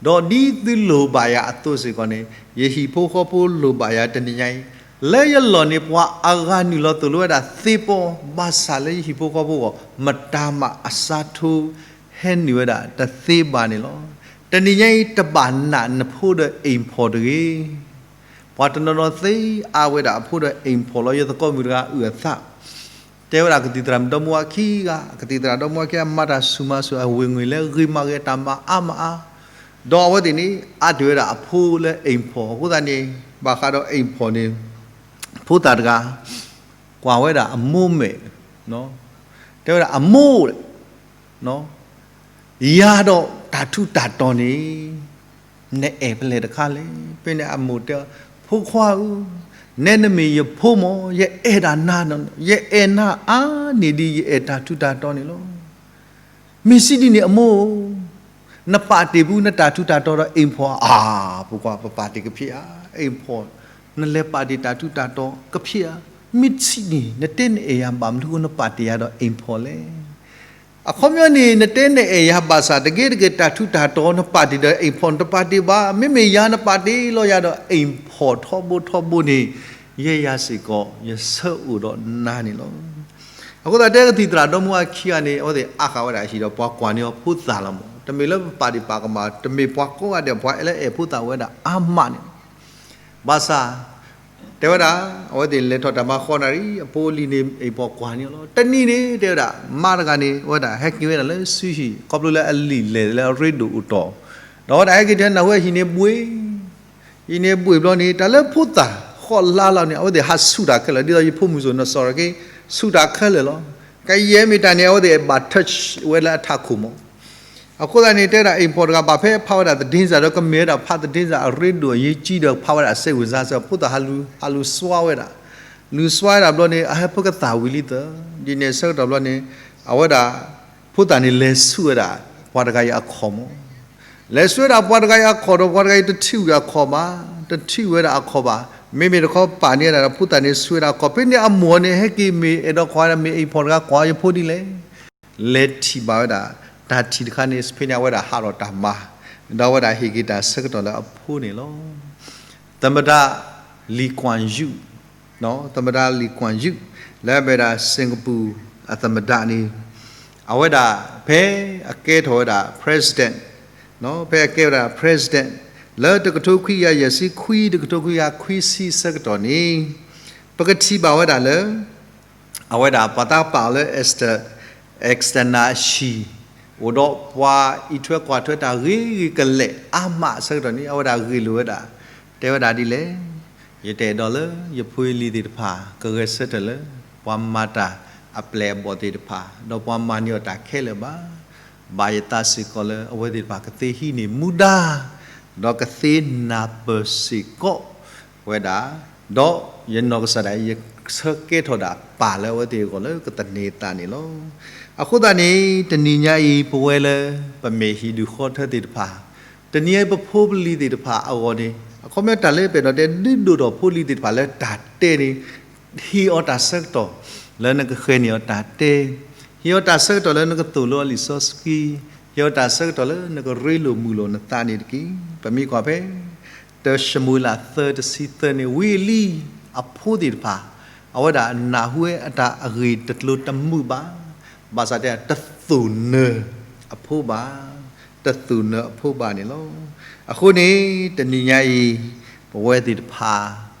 ဒီးဒ်သုလိၣ်ဘၣ်ယၤအသိးစ့ၢ်ကီးန့ၣ် ယဟံၣ်ဖိဃီဖိလိၣ်ဘၣ်ယၤတနံၤညါအံၤ, လၢယလီၢ်န့ၣ် ပှၤအဂၤနုာ်လီၤသိၣ်လိဝဲဒၣ်သ့ပီ, ဘၣ်ဆၣ်လၢယဟံၣ်ဖိဃီဖိအဂီၢ် မတၤမးအစးထီ ဟဲနုာ်ဝဲဒၣ်တသ့ဘၣ်န့ၣ်လီၤ. တနံၤညါအံၤ တဘၣ်နာ်နဖိဒီးအိမ်ဖော်တဂ့ၤ. ပှၤတနီၤနီၤသ့အါဝဲဒၣ်အဖိဒီးအိမ်ဖော်လီၤ. ယသကိးမုၣ်တဂၤအုၣ်အသး တဲဝဲဒၣ်ကသံၣ်သရၣ်မုၣ်ဒီမါဝၤခံဂၤ, အကသံၣ်သရၣ်ဒီမါဝၤခံဂၤ မၤတၢ်ဆူၣ်မၤဆူၣ် အဝ့ၢ်ငွေလဲၤဂ့ၤမၤဂ့ၤတၢ်မၤအါမးအါ, ဒီးအဝဲသ့ၣ်န့ၣ် အါတ့ၢ်ဝဲဒၣ်အဖိလၢအိမ်ဖော်အဃိသတးန့ၣ် ဘၣ်ဃးဒီးအိမ်ဖော်န့ၣ် ဖိသၣ်တဂၤ ကွၢ်ဝဲဒၣ်အမိၢ်မဲာ်, တဲဝဲဒၣ်အမိၢ် ယၤဒီးတၢ်ထူးတၢ်တီၤန့ၣ် နအဲၣ်ဖဲလဲၣ်တခါလဲၣ်. ဖဲန့ၣ်အမိၢ်တဲ, ဖိခွါဧၢ, နဲနမ့ၢ်ယဖိမး ယအဲၣ်ဒၣ်နၤ, ယအဲၣ်နၤအါန့ၢ်ဒ်ယအဲၣ်တၢ်ထူးတၢ်တီၤန့ၣ်လီၤ. မ့ၢ်စံးဒ်န့ၣ်အမိၢ်ဧၢ, နပာ်တ့ၢ်ပူနတၢ်ထူးတၢ်တီၤဒီးအိမ်ဖော်ဧါ. ဖိခွါ ပပာ်တ့ၢ်ကဖံးဧါ, အိမ်ဖော်, နလဲၤပာ်တ့ၢ်တၢ်ထူးတၢ်တီၤကဖံးဧါ. မ့ၢ်စံးန့ၣ် နတဲနအဲၣ်ယၤဘၣ်မနုၤဃိနပာ်တ့ၢ်ယၤဒီးအိမ်ဖော်လဲၣ်. အခီပညီန့ၣ် နတဲနအဲၣ်ယၤဘၣ်ဆၣ် တက့ၢ်တက့ၢ်တၢ်ထူးတၢ်တီၤ နပာ်တ့ၢ်ဒီးအိမ်ဖော် နတပာ်တ့ၢ်ဘၣ်. မ့မ့ၢ်ယၤနပာ်တ့ၢ်လီၤယၤဒီးအိမ်ဖော်ထီဘိထီဘိန့ၣ် ယဲယၤစ့ၢ်ကီး ယဆၢအိၣ်ဒီးနၤန့ၣ်လီၤ. အဃိသတးတဲကသံၣ်သရၣ်ဒီမါဝၤခံဂၤန့ၣ် အဝဲသ့ၣ်အါဃာ်ဝဲဒၣ်အဟံၣ်ဒီးပှၤကွၢ်န့ၢ်အီၤဖိသၣ်လီၤမး. တမ့ၢ်လၢပပာ်ဒံးပာ်ကမၣ် တမ့ၢ်ပှၤကိးဂၤဒဲး ပှၤအဲၣ်လၢအဲၣ်ဖိသၣ်ဝဲဒၣ်အါမးန့ၣ် ဘၣ်ဆၣ် တဲဝဲဒၣ် အဝဲသ့ၣ်လဲၤထီၣ်တၢ်မၤဃိးနၣ်ရံၣ် အဖိအလံၤန့ၣ် အိမ်ဖော်ကွၢ်န့ၢ်အီၤလီၤ. တနံၤန့ၣ် တဲဝဲဒၣ် မါတဂၤန့ၣ် အဝဲဒၣ်ဟဲက့ၤဝဲဒၣ်လၢစုဟံၣ် ခီဖျိလၢအလံၤလဲၤလၢအရ့ဒိၣ်အိၣ်တီၢ်, ဒီးအဝဲဒၣ်ဟဲက့ၤထဲနၢ်ဟူဟံၣ်န့ၣ်ဘှ့ၣ်, ဟံၣ်န့ၣ်ဘှ့ၣ်ဘျီန့ၣ် တၢ်လၢဖိသၣ်ဃီလါလီၤန့ၣ် အဝဲသ့ၣ်ဟးဆူၣ်တၢ်ခဲလၢာ် ဒ်သိးယဖိမုၣ်စိၤ နစီၣ်ရက့ ဆူၣ်တၢ်ခဲလၢာ်လီၤ. ကယဲၢ်မ့ၢ်တၢ်န့ၣ် အဝဲသ့ၣ်ဘၣ် touch ဝဲလၢအထးခိၣ်မး အဃိသတးန့ၣ် တဲဒၣ် အိမ်ဖော်တဂၤ ဘၣ်ဖဲဖးဝဲဒၣ်သဒ့စၢ်ဒီး ကမ့ၢ်ဝဲဒၣ်ဖးသဒ့စၢ်အရ့ဒိၣ် အရေးကြီး ဒီး ဖးဝဲဒၣ်စိတ်ဝင်စား ဖိသၣ်ဟးလူၤစွါဝဲဒၣ်, လူၤစွါဝဲဒၣ်ဘျီန့ၣ် အဟဲဖၢကသၣ်ဝံၤလံသၢ, ဒ်န့ၣ်ဆၢကတီၢ်ဘျီန့ၣ် အဝဲဒၣ် ဖိသၣ်န့ၣ် လဲၤဆူၣ်ဝဲဒၣ် ပှၤတဂၤအံၤအခီၣ်မး, လဲၤဆူၣ်ဝဲဒၣ်ပှၤတဂၤအံၤအခီၣ်ဒီး ပှၤတဂၤအံၤတထံၣ်ဝဲအခီၣ်ဘၣ်, တထံၣ်ဝဲဒၣ်အခီၣ်ဘၣ်, မ့မ့ၢ်တခီပာ်န့ၢ်ဝဲဒၣ်ဒီး ဖိသၣ်န့ၣ်ဆူၣ်ဝဲဒၣ်အခီၣ်, ဖဲန့ၣ်အမိၢ်န့ၣ် ဟဲက့ၤမ့ၢ်အဲၣ်ဒိးကွၢ်ဝဲဒၣ် မ့ၢ်အိမ်ဖော်တဂၤ ကွၢ်ယဖိဒ်လဲၣ် လဲၤထံၣ်ဘၣ်ဝဲဒၣ် တၢ်ထံၣ်တခါန့ၣ် ဖဲန့ၣ်အဝဲဒၣ်ဟးထီၣ်တၢ်မၤ, ဒီးအဝဲဒၣ်ဟ့ၣ်က့ၤတၢ်ဆၢကတီၢ်လၢအဖိန့ၣ်လီၤ. သမ္မတ Lee Kuan Yew, သမ္မတ Lee Kuan Yew လၢအမ့ၢ်ဝဲဒၣ် စင်္ကာပူအသမ္မတန့ၣ် အဝဲဒၣ်ဖဲအကဲထီၣ်ဝဲဒၣ် president, ဖဲအကဲဝဲဒၣ် president လၢတကထိခွံကယၤယဲၢ်ဆံခွံ တကထိခွံကယၤခွံဆံဆၢကတီၢ်န့ၣ် ပကထံၣ်ဘၣ်ဝဲဒၣ်လၢ အဝဲဒၣ်ပှၤသးပာ်အီၤလၢ Esther External အဆံး, အိၣ်ဒီးပှၤအံးထွဲကွၢ်ထွဲတၢ်ဂ့ၤဂ့ၤကလဲာ်အါမးအဆၢကတီၢ်န့ၣ် အဝဲဒၣ်ဂ့ၢ်လိာ်ဝဲဒၣ်, တဲဝဲဒၣ်ဒ်လဲၣ်, ယတအဲၣ်ဒိးလၢယဖိယလံၤသ့ၣ်တဖၣ် ကဂဲၤဆၢထၢၣ်လၢ ပှၤမၤတၢ်အပျဲၢ်အဘီၣ်သ့ၣ်တဖၣ် ဒီးပှၤမၤန့ၢ်အီၤတၢ်ခဲလၢာ်ဘၣ်. ဘၣ်ယသးစ့ၢ်ကီးလၢအဝဲသ့ၣ်တဖၣ်ကသ့ဟံးန့ၢ်မူဒါ, ဒီးကသ့နၢ်ပၢၢ်စ့ၢ်ကီးဝဲဒၣ်, ဒီးယနီၢ်ကစၢ်ဒၣ်အံၤ ယဆၢကဲထီၣ်ဒၣ်ပၢ်လၢအဝဲသ့ၣ်အဂီၢ်လၢကသန့ၤအသးန့ၣ်လီၤ. အဃိသတးန့ၣ် တနံၤညါအံၤ ပဝဲလၢပမ့ၢ်ဟံၣ်ဒူၣ်ဃီထၢသ့ၣ်တဖၣ်, တနံၤညါအံၤပဖိပလံၤသ့ၣ်တဖၣ်အဂီၢ်န့ၣ် အခီပညီတၢ်လၢပအဲၣ်ဒိးတဲဒုးဒိၣ်ထီၣ်ဖိလံၤသ့ၣ်တဖၣ်လၢတၢ်တဲန့ၣ် ဟ့ၣ်အီၤတၢ်ဆၢကတီၢ်လၢနကဃဲၤန့ၢ်အီၤတၢ်တဲ, ဟ့ၣ်အီၤတၢ်ဆၢကတီၢ်လၢနကသိၣ်လိအလံာ်စီဆှံ, ဟ့ၣ်အီၤတၢ်ဆၢကတီၢ်လၢနကရ့လိာ်မုာ်လိာ်နသးန့ၣ်တက့ၢ်. ပမ့ၢ်ကွၢ်ဖဲ တၢၡမူၤအ့လးသၢတဆံသၢန့ၣ် ဝံအလံအဖိသ့ၣ်တဖၣ် အဝဲဒၣ်နၢ်ဟူဝဲအတၢ်အဂ့ၢ်တကျိၤတမုာ်ဘၣ်, ဘၣ်ဆၣ်တဲတသိၣ်နၢၤအဖိဘၣ်, တသိၣ်နၢၤအဖိဘၣ်န့ၣ်လီၤ. အဃိန့ၣ် တနံၤညါအံၤ ပဝဲသ့ၣ်တဖၣ်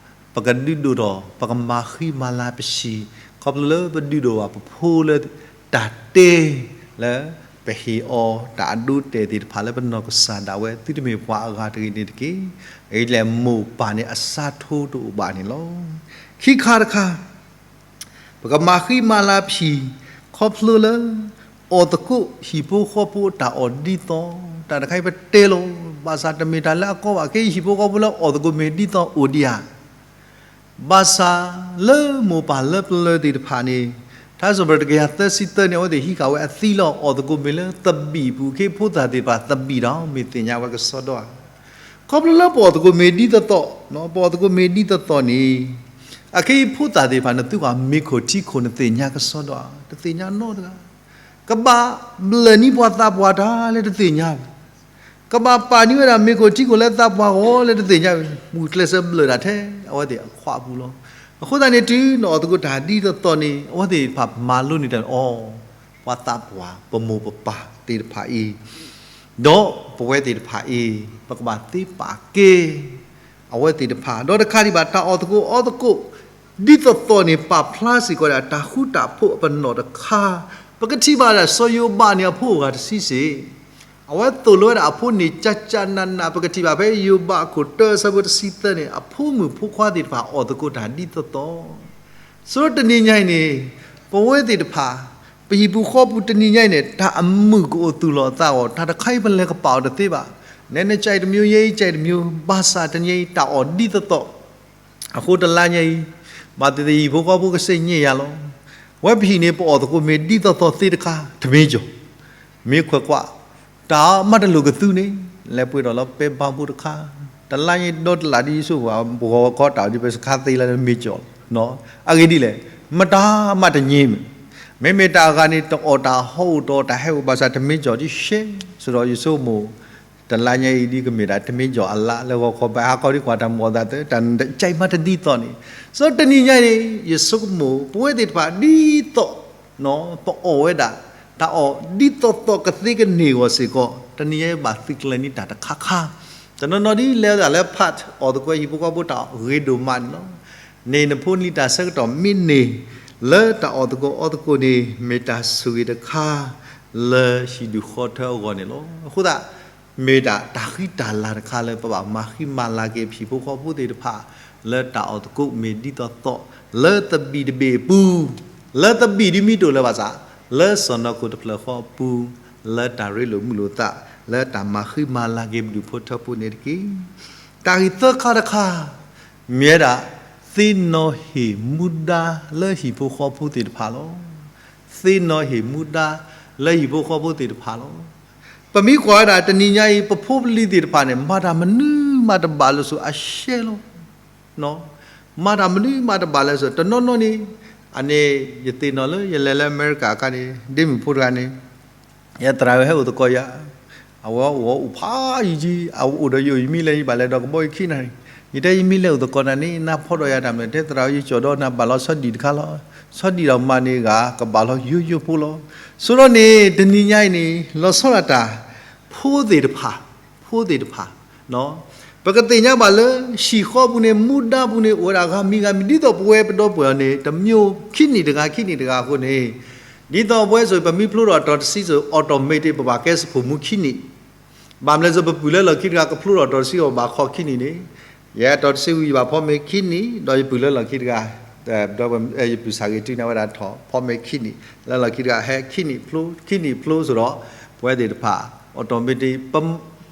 ပကဒုးဒိၣ်ထီၣ် ပကမၤဃံမၤလၤပဟံၣ် ခီဖျိလၢပဒုးဒိၣ်ဘၣ်ပဖိလၢတၢ်တဲ လၢပဟ့ၣ်အီၤတၢ်အဒိအတဲာ်သ့ၣ်တဖၣ်လၢပနီၢ်ကစၢ်ဒၣ်ဝဲ သုတမ့ၢ်ပှၤအဂၤတဂ့ၤန့ၣ်တက့ၢ်. အဂ့ၢ်ဒ်လဲၣ် မိၢ်ပၢ်န့ၣ်အစးထီၣ်တအိၣ်ဘၣ်န့ၣ်လီၤ. ခံခါတခါ ပကမၤဃံမၤလၤပဟံၣ် ခီဖျိလၢ အီၣ်သကိးဟံၣ်ဖိဃီဖိအတၢ်အီၣ်ဒ်သိး, တၢ်တခါအံၤပတဲလီၤ, ဘၣ်ဆၣ်တမ့ၢ်တၢ်လၢအကီဘၣ်, ခဲအံၤဟံၣ်ဖိဃီဖိလၢအီၣ်သကိးမ့ၢ်ဒ်သိးအိၣ်ဒံးဧါ. ဘၣ်ဆၣ်လၢမိၢ်ပၢ်လၢပျၢၤသ့ၣ်တဖၣ်န့ၣ် ထါစံးပတြၢၤတကယၤသၢဆံသၢန့ၣ် အဝဲသ့ၣ်ဟံးဃာ်ဝဲအသံလၢ အီၣ်သကိးမ့ၢ်လၢသဘံၣ်အပူၤ, ခဲအံၤဖိသၣ်သ့ၣ်တဖၣ်သဘံၣ်ဒီး မ့ၢ်သ့ၣ်ညါဝဲကစီဒီဧါ. ခီဖျိလၢပအီၣ်သကိးမ့ၢ်ဒ်သိးသိး, ပအီၣ်သကိးမ့ၢ်ဒ်သိးသိးန့ၣ် အခဲအံၤဖိသၣ်သ့ၣ်တဖၣ်န့ၣ် သုကွၢ်မ့ၤခိၣ်ထံခိၣ်န့ၣ်သ့ၣ်ညါကစီဒီဧါ, တသ့ၣ်ညါနီတဂၤ. ကဘၣ်ဘျၢၣ်န့ၢ်ပှၤသးပှၢ်တၢ်လၢတသ့ၣ်ညါဘၣ်, ကဘၣ်ပာ်န့ၢ်ဝဲဒၣ်မ့ၤခိၣ်ထံခိၣ်လၢသးပှၢ်ဂီၢ်လၢတသ့ၣ်ညါဘၣ်, မ့ၢ်ကျဲးစၢးဘျၢၣ်ဒၣ်ထဲအဝဲသ့ၣ်အခွါအပူၤလီၤ. အဃိသတးန့ၣ် တုၤနအီၣ်သကိးတၢ်ဒ်သိးသိးန့ၣ် အဝဲသ့ၣ်တဖၣ်မၤလိန့ၢ်တၢ်န့ၣ် အိ ပှၤသးပှၢ် ပမိၢ်ပပၢ်သ့ၣ်တဖၣ်အံၤ ဒီးပဝဲသ့ၣ်တဖၣ်အံၤ ပကဘၣ်သ့ပာ်ကဲ အဝဲသ့ၣ်တဖၣ်, ဒီးတခါဒံးဘၣ် တၢ်အီၣ်သကိးအီသကိး ဒ်သိးသိးန့ၣ် ပာ်ဖျါစ့ၢ်ကီးဒၣ် တၢ်ဃူတၢ်ဖိးအပနီၣ်တခါ, ပကထံၣ်ဘၣ်ဒၣ်စီၤယိၤဘးန့ၣ် အဖိအဂၤတဆံးစ့ၢ်, အဝဲသိၣ်လိဝဲဒၣ်အဖိန့ၣ် ကၠၢ်ကၠၢ်နးနး, ပကထံၣ်ဘၣ်ဖဲယိၤဘးအခိၣ်တၢအဆၢဖိတဆံသၢန့ၣ် အဖိမုၣ်ဖိခွါသ့ၣ်တဖၣ်အီၣ်သကိးတၢ်ဒ်သိးသိး, ဆိတနံၤညါအံၤန့ၣ် ပဝဲသ့ၣ်တဖၣ် ပဟံၣ်ပူၤဃီပူၤတနံၤညါအံၤန့ၣ် တၢ်အမုာ်ကအိၣ်သူၣ်လီၤအသးအဂီၢ် တၢ်တခါအံၤပလဲၤကပာ်အီၤတသ့ဘၣ်, နဲနကၠဲးတမံၤ ယဲအံၤကၠဲးတမံၤ, ဘၣ်ဆၣ်တနံၤညါအံၤ တၢ်အီၣ်ဒ်သိးသိး အဃိတလါညါအံၤ ဘၣ်သ့ၣ်သ့ၣ်ဟံၣ်ဖိဃီဖိကစ့ၣ်ညါယၤလီၤ. ဝဲပဟံၣ်န့ၣ် ပအီၣ်သကိးမ့ၢ်ဒ်သိးသိးသ့တခါ တမ့ၢ်ကီၢ်, မ့ၢ်ခွဲးကွၢ်, တၢ်မၤတလိာ်ကသူန့ၣ် လဲၤပှဲၤထီၣ်လၢပဲဘါဘိတခါ, တလါညါဒီတလးဒ်ယဆိကမိၣ် ပဂီၤခီတၢ်အီၣ်ဒ်ပစခါသ့လၢမ့ၢ်ကီၢ်လီၤ. အဂ့ၢ်ဒ်လဲၣ်, မတၤမးတညဲမ့ၢ်, မ့မ့ၢ်တၢ်အဂၤန့ၣ် တအီၣ်တၢ်ဟီၣ်အိၣ် တအီၣ်တၢ်ဟဲအိၣ် ဘၣ်ဆၣ်တမ့ၢ်ကီၢ်ဒ်ရှဲ, ဆိဒီးယဆိကမိၣ် တလါညါအံၤဒ်ကမ့ၢ်ဒၣ်တမ့ၢ်ကီၢ်အလါ လၢဂီၤခီဘၣ်ဟးခီဒ်ကွၢ်တၢ်မုာ်အသးသၢ တၢ်ကၠဲးမးတဒ်သိးန့ၣ်, ဆိတနံၤညါန့ၣ် ယဆိကမိၣ် ပဝဲသ့ၣ်တဖၣ်ဒ်သိး ပအီၣ်ဝဲဒၣ် တၢ်အီၣ်ဒ်သိးသိးကသ့ကန့ၢ်အဂီၢ်စ့ၢ်ကီး တနံၤညါဘၣ်သုးကျဲၤန့ၢ်တၢ်တခါခါ, တနီၤနီၤဒ်လဲၤဝဲဒၣ်လၢ part အီၣ်သကိးဟံၣ်ဖိဃီဖိတၢ်အီၣ်ဂ့ၤဒိၣ်မးန့ၣ်လီၤ. န့ၣ်နဖိနလံၤတၢ်ဆၢကတီၢ်မ့ၢ်န့ၢ် လၢတၢ်အီၣ်သကိးအီသကိးန့ၣ် မ့ၢ်တၢ်ဆိၣ်ဂ့ၤတခါ လၢဟံၣ်ဒူၣ်ဃီထၢအဂီၢ်န့ၣ်လီၤ. အဃိသတး မ့ၢ်ဒၣ်တၢ်ဃံတၢ်လၤတခါလၢပဘၣ်မၤဃံမၤလၤက့ၤပဟံၣ်ဖိဃီဖိသ့ၣ်တဖၣ် လၢတၢ်အီၣ်သကိးမ့ၢ်ဒ်သိးသိး လၢသဘံၣ်တဘ့ၣ်အပူၤ, လၢသဘံၣ်ဒ်မ့ၢ်တအိၣ်လၢၤဘၣ်ဆၣ် လၢစီၢ်နီၤခိၣ်တဖျၢၣ်ဃီအပူၤ, လၢတၢ်ရ့လိာ်မုာ်လိာ်သး လၢတၢ်မၤဃံမၤလၤက့ၤပဒူၣ်ဖိထၢဖိန့ၣ်တက့ၢ်. တၢ်ဂ့ၢ်သၢခါတခါ မ့ၢ်ဝဲဒၣ် သ့ၣ်နီၣ်ဟ့ၣ်မူဒါလၢဟံၣ်ဖိဃီဖိသ့ၣ်တဖၣ်လီၤ. သ့ၣ်နီၣ်ဟ့ၣ်မူဒါလၢဟံၣ်ဖိဃီဖိသ့ၣ်တဖၣ်လီၤ. ပမ့ၢ်ကွၢ်ဝဲဒၣ်တနံၤညါအံၤ ပဖိပလံၤသ့ၣ်တဖၣ်န့ၣ် မၤတၢ်မနုၤမးတဘၣ်လၢၤစိၤအရှဲလီၤ. မၤတၢ်မနုၤမးတဘၣ်လၢၤစိၤ တနီၤနီၤန့ၣ် အန့ၣ် ယသ့ၣ်နီၣ်လၢယလဲၤလၢအမဲရကၤအခါန့ၣ် ဒ့မုၣ်ဖိတဂၤန့ၣ် ယသရၣ်ဟဲအိၣ်သကိးယၤ, အဝဲအိၣ်အိၣ်ဖးယံာ်ကံ, အအိၣ်ဒီးယအိၣ်ယမံလၢယဘၣ်လဲၤဒီး ကဘီယူၤခံနၣ်ရံၣ်, ယတဲယမံလဲၤအိၣ်သကိးနၤန့ၣ် နဖီၣ်ဒီးယၤတၢ်မနုၤ, တဲသရၣ်ဧၢ ယကၠီၣ်ဒီးနၤဘၣ်လီၤဆီဒံၣ်တခါလီၤ. ဆီဒံၣ်ဒီးမၤန့ၢ်ဂၤ ကဘၣ်လီၤယိယိဖိလီၤ. ဆိဒီးန့ၣ် တနံၤညါအံၤန့ၣ် လီၤဆီဒၣ်တၢ် ဖိသ့ၣ်တဖၣ်, ဖိသ့ၣ်တဖၣ် ပကသ့ၣ်ညါဘၣ်လၢ ဟံၣ်ဃီပူၤန့ၣ် မူဒါပူၤန့ၣ် အိၣ်ဝဲဒၣ်ဂၤမံၤဂၤမံၤ ဒ်သိးပဝဲပဒီပုၢ်ဝဲၢ်န့ၣ် တမံၤခံနံၣ်တဂၤ ခံနံၣ်တဂၤအဃိန့ၣ်, ဒ်သိးပဝဲစိၤ ပမ့ၢ်ဖျိထီၣ်အတီၤတဆံစိၤ automatic ပဘၣ်ကဲစ့ၢ်ဖိမူခံနံၣ်, ဘၣ်မနုၤလဲၣ်စိၤ ပပုၢ်လၢလီၢ်ခံတဂၤ ကဖျိထီၣ်အတီၤတဆံအီၤဘၣ်ခီခံနံၣ်န့ၣ်, ယဲအတီၤတဆံဝံၤ ယဘၣ်ဖီမ့ၤခံနံၣ်, ဒီးယပုၢ်လၢလီၢ်ခံတဂၤ, ဒီးယပုၢ်ဆၣ်ဂ့ၤတုၤန့ၣ် အဝဲဒၣ်ထီၣ်ဖီမ့ၤခံနံၣ်, လၢလီၢ်ခံတဂၤ ဟဲခံနံၣ်ဖျိ, ခံနံၣ်ဖျိစိၤဒီး, ပ ပဝဲသ့ၣ်တဖၣ် automatic ပ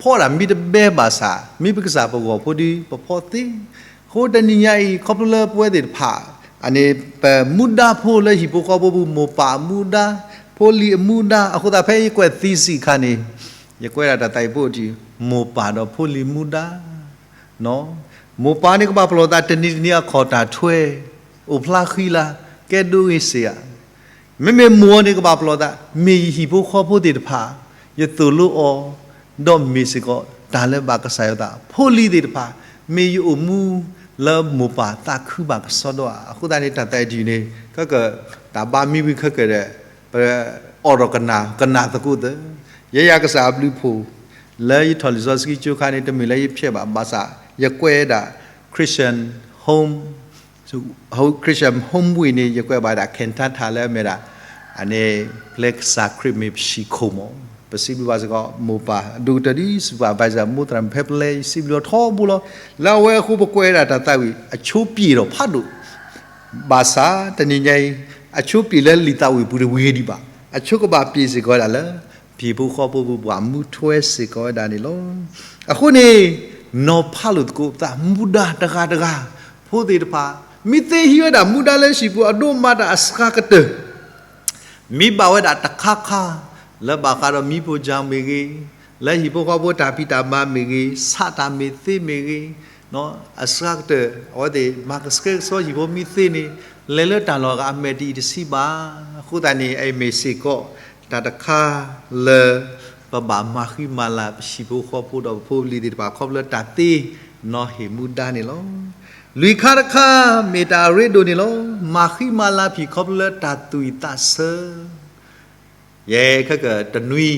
ဖီဒၣ်မံတဘဲဘၣ်ဆၣ် မ့ၢ်ပကစၢ်ပဂီၢ်ဖိဒီး ပဖီသ့. အဃိတနံၤညါအံၤ ခီဖျိလၢပဝဲသ့ၣ်တဖၣ် အန့ၣ် ပမူဒါဖိလၢဟံၣ်ဖိဃီဖိပူၤ မိၢ်ပၢ်အမူဒါ, ဖိလံၤအမူဒါ, အဃိသတးဖဲယကွဲး thesis အခါန့ၣ် ယကွဲးဒၣ်တၢ်သးဝံၣ်ဖိအထံး မိၢ်ပၢ်ဒီးဖိလံၤမူဒါ မိၢ်ပၢ်န့ၣ်ကဘၣ်ပလီၢ်သး တနံၤတနံၤအခီၣ်တၢ်ထွဲ, အိၣ်ဖျါဃံလၤ, ကဲဒိဂ့ၤစ့ဧါ. မ့မ့ၢ်မိၢ်န့ၣ်ကဘၣ်ပလီၢ်သး မ့ၢ်ယဟံၣ်ဖိဃီဖိသ့ၣ်တဖၣ်, ယသိၣ်လိအီၤ, ဒီးမ့ၢ်စ့ၢ်ကီးတၢ်လၢဘၣ်ကစၢ်ယွၤသး. ဖိလံၤသ့ၣ်တဖၣ်, မ့ၢ်ယအိၣ်မူလၢမိၢ်ပၢ်သးခုဘၣ်ကစီဒီဧါ. အဃိသတးန့ၣ် တၢ်သးဝံၣ်အထံးန့ၣ် ခဲကၢၣ် တၢ်ဘါမံဝံၤခဲကၢၣ်ဒီး ပအိၣ်ဒီးကနၣ် ကနၣ်သကိးသၢ ယဲယၤကစၢ်အဘျုးအဖှိၣ် လၢယထီၣ်လံာ်စီဆှံကၠိခါန့ၣ် တမ့ၢ်လၢယဖျဲးဘၣ် ဘၣ်ဆၣ် ယကွဲးဒၣ် Christian Home, Christian Home Week န့ၣ် ယကွဲးဘၣ်ဒၣ် cantata လၢအမ့ၢ်ဒၣ် အန့ၣ် ပျဲကစၢ်ခရံာ်မ့ၢ်ပဟံၣ်ခိၣ်မး. ပစံးဘျုးဘၣ်စ့ၢ်ကီး မိၢ်ပၢ် ဒိၣ်ကတၢၢ်ဒ် supervisor မိၢ်သရၣ်မုၣ်ဖဲပလဲ ယစံးဘျုးအီၤထီဘိလီၤ. လၢအဝဲအဃိပကွဲးဒၣ်တၢ်သးဝံၣ် အဆိပျ့ၤထီၣ်ဖးဒိၣ် ဘၣ်ဆၣ်တနံၤညါအံၤ အဆိပျ့ၤလၢလံာ်သးဝံၣ်ပူၤတဝံၤဒံးဘၣ်, အဆိကဘၣ်ပျ့ၤစ့ၢ်ကီးဝဲဒၣ်လၢ ဟံၣ်ဖိဃီဖိပူၤ ပှၤမူထွဲစ့ၢ်ကီးဝဲဒၣ်န့ၣ်လီၤ. အဃိန့ၣ် နီၤဖးလိာ်သကိးပသး မူဒါတဂၤတဂၤ, ဖိသ့ၣ်တဖၣ် မ့ၢ်သ့ဟံးဝဲဒၣ်မူဒါလၢဟံၣ်ပူၤအဒိၣ်မးတၢ်အစှၤကတၢၢ် မ့ၢ်ဘၣ်ဝဲဒၣ်တခါခါ လၢဘၣ်ဃးဒီးမံဖိကၠၢ်မ့ၢ်ဂ့ၤ, လၢဟံၣ်ဖိဃီဖိတၢ်ဖံးတၢ်မၤမ့ၢ်ဂ့ၤ, ဆးတၢ်မ့ၢ်သ့မ့ၢ်ဂ့ၤ, အစှၤကတၢၢ် အဝဲသ့ၣ်မၤကဆှဲကဆှီဟံၣ်ဖိမ့ၢ်သ့န့ၣ် လဲၤလၢတၢ်လီၢ်အဂၤအမဲာ်တအံၤတဆံဘၣ်. အဃိသတးန့ၣ် အအံၤမ့ၢ်စ့ၢ်ကီး တၢ်တခါလၢ ပဘၣ်မၤဃံမၤလၤပဟံၣ်ဖိဃီဖိဒီးပဖိပလံၤသ့ၣ်တဖၣ် ခီဖျိလၢတၢ်သ့နီၤဟ့ၣ်မူဒါန့ၣ်လီၤ. လွံၢ်ခါတခါ မ့ၢ်တၢ်အရ့ဒိၣ်န့ၣ်လီၤ. မၤဃံမၤလၤပဟံၣ်ခီဖျိလၢတၢ်သူၣ်ဝံၣ်သးဆၢ ယဲခဲကၢၣ်တနွံ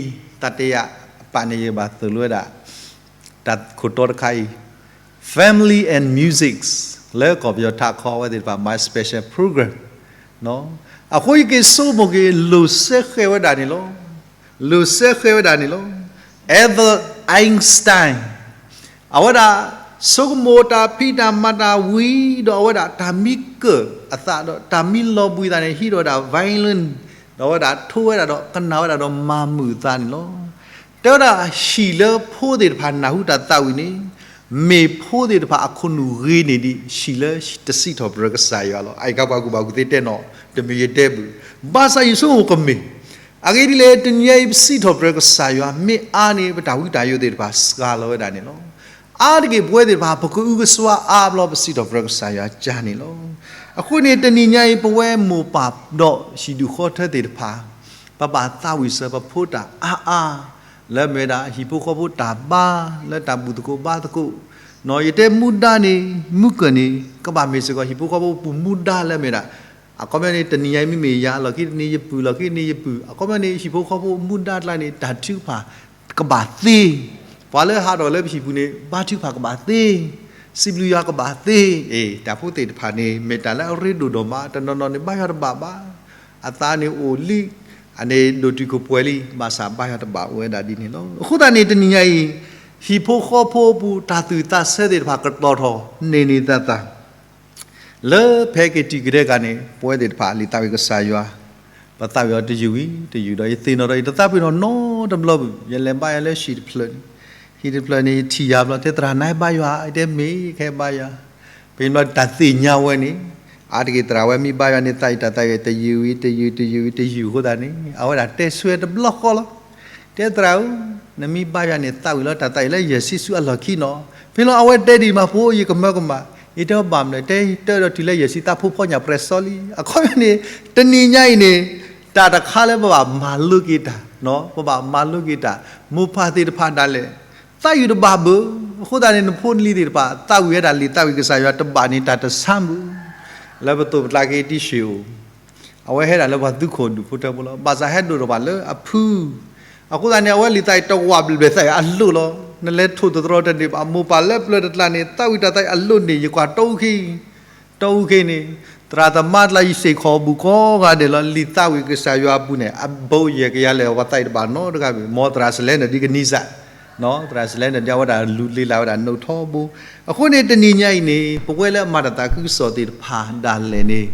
တၢ်တ့ယၤအပာ်န့ၣ် ယဘၣ်သိၣ်လိဝဲဒၣ် တၢ်ခိၣ်တီတခါအံၤ Family and Music လၢကီၢ်ပယီၤထးခီအဝဲသ့ၣ်တဖၣ် My Special Program အဃိယက့ၤဆိကမိၣ်က့ၤ လိၣ်စဲဃဲၤဝဲဒၣ်န့ၣ်လီၤ. လိၣ်စဲဃဲၤဝဲဒၣ်န့ၣ်လီၤ. Albert Einstein အဝဲဒၣ် ဆိကမိၣ်တၢ်ဖံးတၢ်မၤတၢ်ဝံၤဒီး အဝဲဒၣ်တၢ်မံကၢၣ်အသးဒီး တၢ်မံလီၤဘှံးသးန့ၣ် ဟံးထီၣ်ဝဲဒၣ် violin ဒီးအဝဲဒၣ်ထိဝဲဒၣ်ဒီးကနၣ်ဝဲဒၣ်ဒီးမၤမုာ်အသးန့ၣ်လီၤ. တဲဝဲဒၣ်ဟံၣ်လၢဖိသ့ၣ်တဖၣ်နၢ်ဟူတၢ်သးဝံၣ်န့ၣ် မ့ၢ်ဖိသ့ၣ်တဖၣ်အခိၣ်နူာ်ဂ့ၤန့ၢ်ဒံး ဟံၣ်လၢတစံးထီၣ်ပတြၢၤကစၢ်ယွၤလီၤ. အအံၤကကွၢ်ကူၣ်ဘၣ်ကူၣ်သ့တဲနီၤ တမ့ၢ်ယတဲဘုး, ဘၣ်ဆၣ်ယဆိကမိၣ်ကမ့ၢ် အဂ့ၢ်ဒ်လဲၣ် တနံၤညါအံၤ ပစံးထီၣ်ပတြၢၤကစၢ်ယွၤ မ့ၢ်အါန့ၣ် ပတၢ်ဝံတၢ်ယိးသ့ၣ်တဖၣ်စှၤလီၤဝဲဒၣ်န့ၣ်လီၤ. အါတက့ၢ်ပဝဲသ့ၣ်တဖၣ် ပကအုကစွါအါဘျီ ပစံးထီၣ်ပတြၢၤကစၢ်ယွၤကၢ်န့ၣ်လီၤ. အဃိန့ၣ် တနံၤညါအံၤ ပဝဲမိၢ်ပၢ်ဒီးဟံၣ်ဒူၣ်ဃီထၢသ့ၣ်တဖၣ် ပဘၣ်သးဝံၣ်စၢၤပဖိတၢ်အါအါ လၢမ့ၢ်ဝဲဒၣ် ဟံၣ်ဖိဃီဖိတၢ်ဘါ လၢတၢ်ဘူၣ်သကိးဘါသကိး, ယတဲမူဒါန့ၣ် မူကၢၢ်န့ၣ် ကဘၣ်မ့ၢ်စ့ၢ်ကီး ဟံၣ်ဖိဃီဖိပူၤမူဒါလၢမ့ၢ်ဒၣ် အခီပညီန့ၣ် တနံၤညါအံၤမ့မ့ၢ်ယၤ လီၢ်ခံတနံၤယပုၢ် လီၢ်ခံတနံၤယပုၢ် အခီပညီန့ၣ် ဟံၣ်ဖိဃီဖိမူဒါကျါန့ၣ် တၢ်ထုကဖၣ်ကဘၣ်သ့, ပှၤလၢဟးထီၣ်လၢပဟံၣ်ပူၤန့ၣ် ဘါထုကဖၣ်ကဘၣ်သ့, စံးဘျုးယွၤကဘၣ်သ့, အ့ တၢ်ဖိသ့ၣ်တဖၣ်န့ၣ် မ့ၢ်တၢ်လၢအရ့ဒိၣ်ဒိၣ်မး တနီၤနီၤန့ၣ် ဘါယွၤတဘၣ်ဘၣ်, အသးန့ၣ်အိၣ်လံ အန့ၣ်ဒိၣ်တုာ်ခိၣ်ပှဲၤလံ ဘၣ်ဆၣ်ဘါယွၤတဘၣ်အိၣ်ဝဲဒၣ်ဒ်န့ၣ်လီၤ. အဃိသတးန့ၣ် တနံၤညါအံၤ ဟံၣ်ဖိဃီဖိအပူၤ တၢ်သူၣ်ဝံၣ်သးဆၢသ့ၣ်တဖၣ်ကတီၤထီၣ်န့ၢ်န့ၢ်သးသး လၢဖဲက့ၤတုၤကဒါက့ၤန့ၣ် ပဝဲသ့ၣ်တဖၣ်လံာ်သးဝံၣ်ကစၢ်ယွၤ ပသးဝံၣ်အီၤတယုၢ်ဝံၤတယုၢ်ဒီး ယသ့ၣ်နီၣ်ဒီး ယတသးပ့ၤနီၣ်နီတဘျီဘၣ်, ယလဲၤဘါယွၤလၢဟံၣ်တဖျၢၣ်န့ၣ်, ဟံၣ်တဖျၢၣ်န့ၣ် ယထံၣ်ယၤဘျီ တဲသရၣ်နဘါယွၤ ယတဲမ့ၢ်ခဲဘါယွၤ, ဖဲန့ၣ်ဘျီတၢ်သ့ၣ်ညါဝဲန့ၣ်, အါတက့ၢ်သရၣ်ဝဲမ့ၢ်ဘါယွၤန့ၣ် သးအံၤတၢ်သးဝံၣ်တယုၢ်ဝံၤတယုၢ်တယုၢ်ဝံၤတယုၢ်အဃိသတးန့ၣ် အဝဲဒၣ်တဲဆၢတဘျီဃီလီၤ. တဲသရၣ်ဧၢ, နမ့ၢ်ဘါယွၤန့ၣ် သးဝံၣ်လီၤတၢ်သးအံၤလၢယဲၢ်ဆံဆူအလီၢ်ခံနီၤ. ဖဲလီၤအဝဲတဲဒံးမးဖိ ယကမၢကမၣ်, ယတဲဘၣ်မနုၤ တဲတၢ်ဒီးတုၤလၢယဲၢ်ဆံသးဖိဖီညၣ်ပြဲၤစီလံ. အခီပညီန့ၣ် တနံၤညါအံၤန့ၣ် တၢ်တခါလၢပဘၣ်မၤလိက့ၤတၢ်, ပဘၣ်မၤလိက့ၤတၢ်, မိၢ်ပၢ်သ့ၣ်တဖၣ်ဒၣ်လဲာ် သးဝံၣ်တဘၣ်ဘၣ်, အဃိသတးန့ၣ် နဖိနလံၤသ့ၣ်တဖၣ် သးဝံၣ်ဝဲဒၣ်လံာ်သးဝံၣ်ကစၢ်ယွၤတဘၣ်န့ၣ် တၢ်တဆါမုၢ်, လၢပသိးပကျါက့ၤတံၢ်ၡ့ၣ်အိၣ် အဝဲဟဲဒၣ်လၢပှၤသူခိၣ်ဒူၣ်ဖိထၢဖိလီၤ. ဘၣ်ဆၣ်ဟဲဒိၣ်ထီၣ်ဘၣ်လၢအဖု, အဃိသတးန့ၣ် အဝဲလံာ်သးအံၤတဝၢ်ဘျုးဘျဲၣ်သးအံၤအလိၣ်လီၤ. နလဲၤထိၣ်သတြီၤတန့ၢ်ဘၣ်. မိၢ်ပၢ်လၢပျၢၤတကျါန့ၣ် သးဝံၣ်တၢ်သးအံၤအလိၣ်န့ၣ် ယကွၢ်တီအူခ့, တီအူခ့န့ၣ် သရၣ်သမါတကျါ ယစ့ၢ်ကီးဘူးကိးဂၤဒဲးလီၤ. လံာ်သးဝံၣ်ကစၢ်ယွၤအပူၤန့ၣ် အဘိယဲၢ်ကယၤလဲၣ် ပှၤသးဝံၣ်တဘၣ်နီတဂၤဘၣ်. မ်သရၣ်စလဲနဒ်ကနံၣ်စၢ်, သရၣ်စလဲနဒ်အဝဲဒၣ်လူၤလ့လၢ်ဝဲဒၣ်နိၣ်ထီဘိ. အဃိန့ၣ်တနံၤညါအံၤန့ၣ် ပဝဲလၢအမၤတၢ်သးခုကစီၣ်သ့ၣ်တဖၣ်ဒၣ်လဲာ်န့ၣ်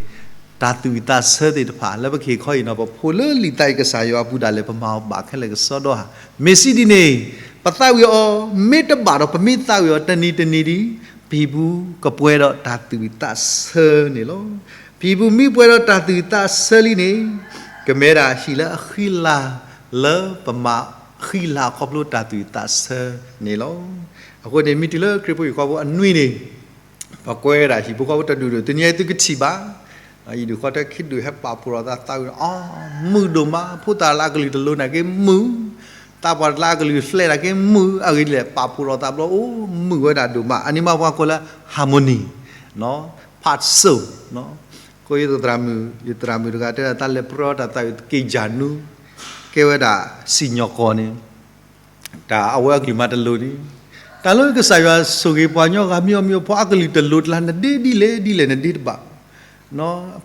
တၢ်သူၣ်ဝံၣ်သးဆၢသ့ၣ်တဖၣ် လၢပကဟ့ၣ်ခီအံၤနီၤ ပဖိးလၢလံာ်သးအံၤကစၢ်ယွၤအပူၤဒၣ်လဲာ် ပမၤအီၤဘၣ်ခဲလၢာ်ကစီဒီဧါ. မ့ၢ်စံးဒ်န့ၣ် ပသးဝံၣ်အီၤ မ့ၢ်တဘၣ်ဒီး ပမ့ၢ်သးဝံၣ်အီၤတနံၤတနံၤဒီး ပဟံၣ်ပူၤကပှဲၤဒီးတၢ်သူၣ်ဝံၣ်သးဆၢန့ၣ်လီၤ. ပဟံၣ်ပူၤမ့ၢ်ပှဲၤဒီးတၢ်သူၣ်ဝံၣ်သးဆၢလံန့ၣ် ကမ့ၢ်ဒၣ်ဟံၣ်လၢအဃံလၤ လၢပမၤဃံလၤခီဖျိတၢ်သူၣ်ဝံၣ်သးဆၢန့ၣ်လီၤ. အဃိန့ၣ် မ့ၢ်တုၤလၢခရံာ်ဖိဟံၣ်ဖိဃီဖိအနွံန့ၣ် ပကွဲဝဲဒၣ်ဟံၣ်ဖိဃီဖိတဒူၣ်ဒူၣ် တနံၤအံၤသုကထံၣ်ဘၣ်, အံၤဒုးဃီတဲခံဒူၣ်ဟဲပာ်ဖှိၣ်လီၤသးသးဝံၣ်ဒီး အီ မုာ်ဒိၣ်မး, ဖိသၣ်လၢအကလုၢ်တလိၤနာ်က့မုာ်, သးပှၢ်လၢအကလုၢ်ဖျဲးနာ်က့မုာ်, အဂ့ၢ်ဒ်လဲၣ် ပာ်ဖှိၣ်လီၤသးဘျီအိၣ် မုာ်ဝဲဒၣ်ဒိၣ်မး, အန့ၣ်မးပှၤကိးလၢ harmony, ဖးစိၣ်, ဃိယသရၣ်မုၣ် ယသရၣ်မုၣ်တဂၤတဲဒၣ် တၢ်လဲၤပြၢတၢ်သးဝံၣ်က့ၤယၤနူ ကဲဝဲဒၣ်စံၣ်ညီၣ်ကွီၢ်န့ၣ် တၢ်အဝဲအကလုၢ်မးတလိၤန့ၣ်, တၢ်လၢကစၢ်ယွၤဆိၣ်ဂ့ၤပှၤကညီဂၤမ့ၢ်အီၤမ့ၢ်အီၤဖီအကလုၢ်တလိၤတလါ နဒ့ဒ်လဲၣ်ဒ်လဲၣ်နဒ့တဘၣ်,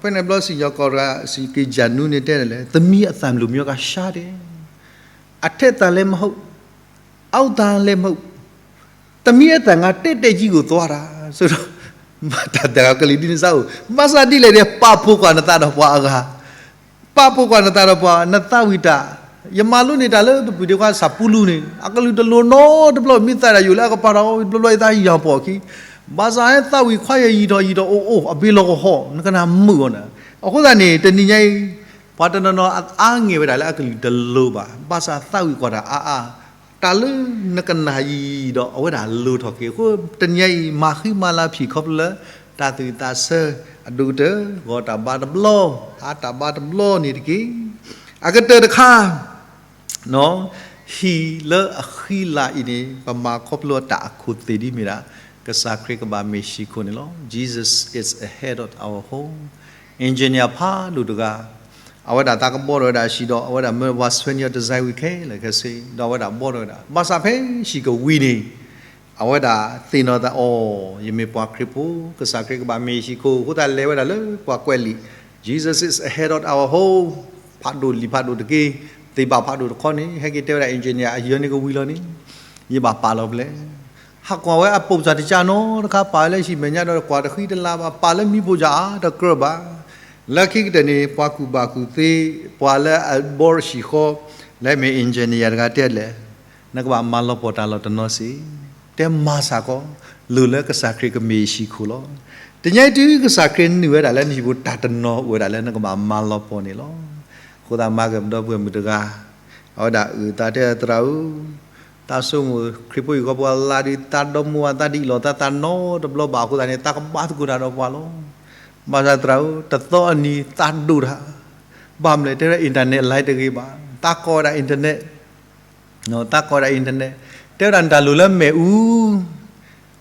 ဖဲန့ၣ်ဘျီစံၣ်ညီၣ်ကွီၢ်တဂၤ စံၣ်က့ၤယၤနူန့ၣ်တဲဒ်လဲၣ် သမီးအသံ မ့ၢ်ကါရှါတယ်, အထက်သံလည်းမဟုတ်, အောက်သံလည်းမဟုတ်, သမီးအသံ ငါ တည့်တည့်ကြီးကို သွားတာ ဆိုတော့ တၢ်တဂၤကလုၢ်ဒ်န့ၣ်စ့ၢ်အိၣ်, ဘၣ်ဆၣ်ဒ်လဲၣ်န့ၣ် ပာ်ဖှိၣ်ကွၢ်နသးဒီးပှၤအဂၤ ပာ်ဖှိၣ်ကွၢ်နသးဒီးပှၤ နသးဝံၣ်တၢ်, ယမၤလိန့ၢ်တၢ်လၢပပုၢ်ဒ့ခွါစၢ်ပူလူန့ၣ် အကလုၢ်တလိၤနီတဘျီ မ့ၢ်သးဒၣ်ယိာ်လၢအကပၤဒီး တဘျီဘျီယသးယံာ်ပှီၢ်ခံ, ဘၣ်ဆၣ်ဟဲသးဝံၣ်ခွါယံာ်ထီၣ်ယံာ်ထီၣ်အိၣ်အိၣ် အဘ့လီၢ်ကဟီၣ် နကနၣ်မုာ်အီၤနၤ, အဃိသတးန့ၣ် တနံၤညါအံၤ ပှၤတနီၤနီၤအါအါဂီၢ်ဂီၢ်ဝဲဒၣ်လၢအကလုၢ်တလိၤဘၣ်, ဘၣ်ဆၣ်သးဝံၣ်ကွၢ်တၢ်အါအါ တၢ်လၢနကနၣ်ယံာ်ယံာ်ဒီး အဝဲဒၣ်လိၤထီၣ်က့ၤ, အဃိတနံၤညါအံၤ မၤဃံမၤလၤဖံးခီဖျိလၢ တၢ်သူၣ်ဝံၣ်သးဆၢ အဒိၣ်ကတၢၢ် ဂီၤတၢ်ဘါတဘျီ ဟါတၢ်ဘါတဘျီန့ၣ်တက့ၢ်. အကတၢၢ်တခါ ဟံၣ်လၢအဃံလၤအံၤန့ၣ် ပမၤခီဖျိတၢ်အခိၣ်သ့ၣ်ဒ်မ့ၢ်ဒၣ် ကစၢ်ခရံာ်ကဘၣ်မ့ၢ်ဟံၣ်ခိၣ်န့ၣ်လီၤ. Jesus is the head of our home. Engineer ဖးဒိၣ်တဂၤ အဝဲဒၣ်သးကဘှီထီၣ်ဝဲဒၣ်ဟံၣ်ဒီး အဝဲဒၣ်မၢပှၤဆွဲန့ၢ်အီၤ design ဝံၤခဲလၢာ်ခဲဆ့ ဒီးအဝဲဒၣ်ဘှီထီၣ်ဝဲဒၣ် ဘၣ်ဆၣ်ဖဲဟံၣ်ကဝံၤန့ၣ် အဝဲဒၣ်သ့ၣ်နီၣ်သးအီၤ ယမ့ၢ်ပှၤခရံာ်ဖိ ကစၢ်ခရံာ်ကဘၣ်မ့ၢ်ဟံၣ်ခိၣ် အဃိသတးလဲၤဝဲဒၣ်လၢပှၤကွဲးလံာ် Jesus is the head of our home. ဖးဒိၣ်လံာ်ဖးဒိၣ်တက့ၢ်, သ့ၣ်ဘၣ်ဖးဒိၣ်တခီန့ၣ် ဟဲက့ၤတဲဝဲဒၣ် engineer အယၢန့ၣ်ကဝံၤလီၤန့ၣ် ယဘၣ်ပာ်လီၤပလဲၣ်, ဟးကွၢ်ဝဲအပိာ်စၢ်တကၢ်နီတခါ ပာ်ဝဲလၢဟံၣ်မဲာ်ညါဒီး ကွၢ်တဃံတလၤဘၣ်, ပာ်လၢမံဖိစၢ်အါတကြၢးဘၣ်. လၢခံကတၢၢ်န့ၣ် ပှၤကူၣ်ဘၣ်ကူၣ်သ့ ပှၤလၢအဘှီဟံၣ်ဃီ လၢမ့ၢ် engineer တဂၤတဲလဲၣ်, နကဘၣ်မၤလီၤပှီၢ်တၢ်လီၢ်တနီၤစ့ၢ်, တဲမၤစ့ၢ်ကီး လိၤလၢကစၢ်ခရံာ်ကမ့ၢ်ဟံၣ်ခိၣ်လီၤ. တနံၤအံၤတုၤကစၢ်ခရံာ်နုာ်ဝဲဒၣ်လၢနဟံၣ်ပူၤ တၢ်တနီၤအိၣ်ဝဲဒၣ်လၢနကဘၣ်မၤလီၤပှီၢ်န့ၣ်လီၤ. အဃိသတးမၤက့ၤပဒီပုၢ်ဝဲၢ်မုၣ်တဂၤ အဝဲဒၣ်အုၣ်သးတဲသရၣ်ဧၢ, သးဆိကမိၣ်ခရံာ်ဖိဟံၣ်ဃီပှၤလၢဒ်သးဒီမါဝၤသးဒ်အံၤလီၤ သးသးနီတဘျီဘၣ်အဃိသတးန့ၣ် သးကဘါသကိးတၢ်ဒီးပှၤလီၤ. ဘၣ်ဆၣ်သရၣ်ဧၢ, တသီအနံၤသးဒိၣ်တၢ်, ဘၣ်မနုၤလဲၣ် တဲဝဲဒၣ် internet line တဂ့ၤဘၣ်, သးကိးဝဲဒၣ် internet သးကိးဝဲဒၣ် internet တဲဝဲဒၣ်နတၢ်လိၣ်လၢမ့ၣ်အူ,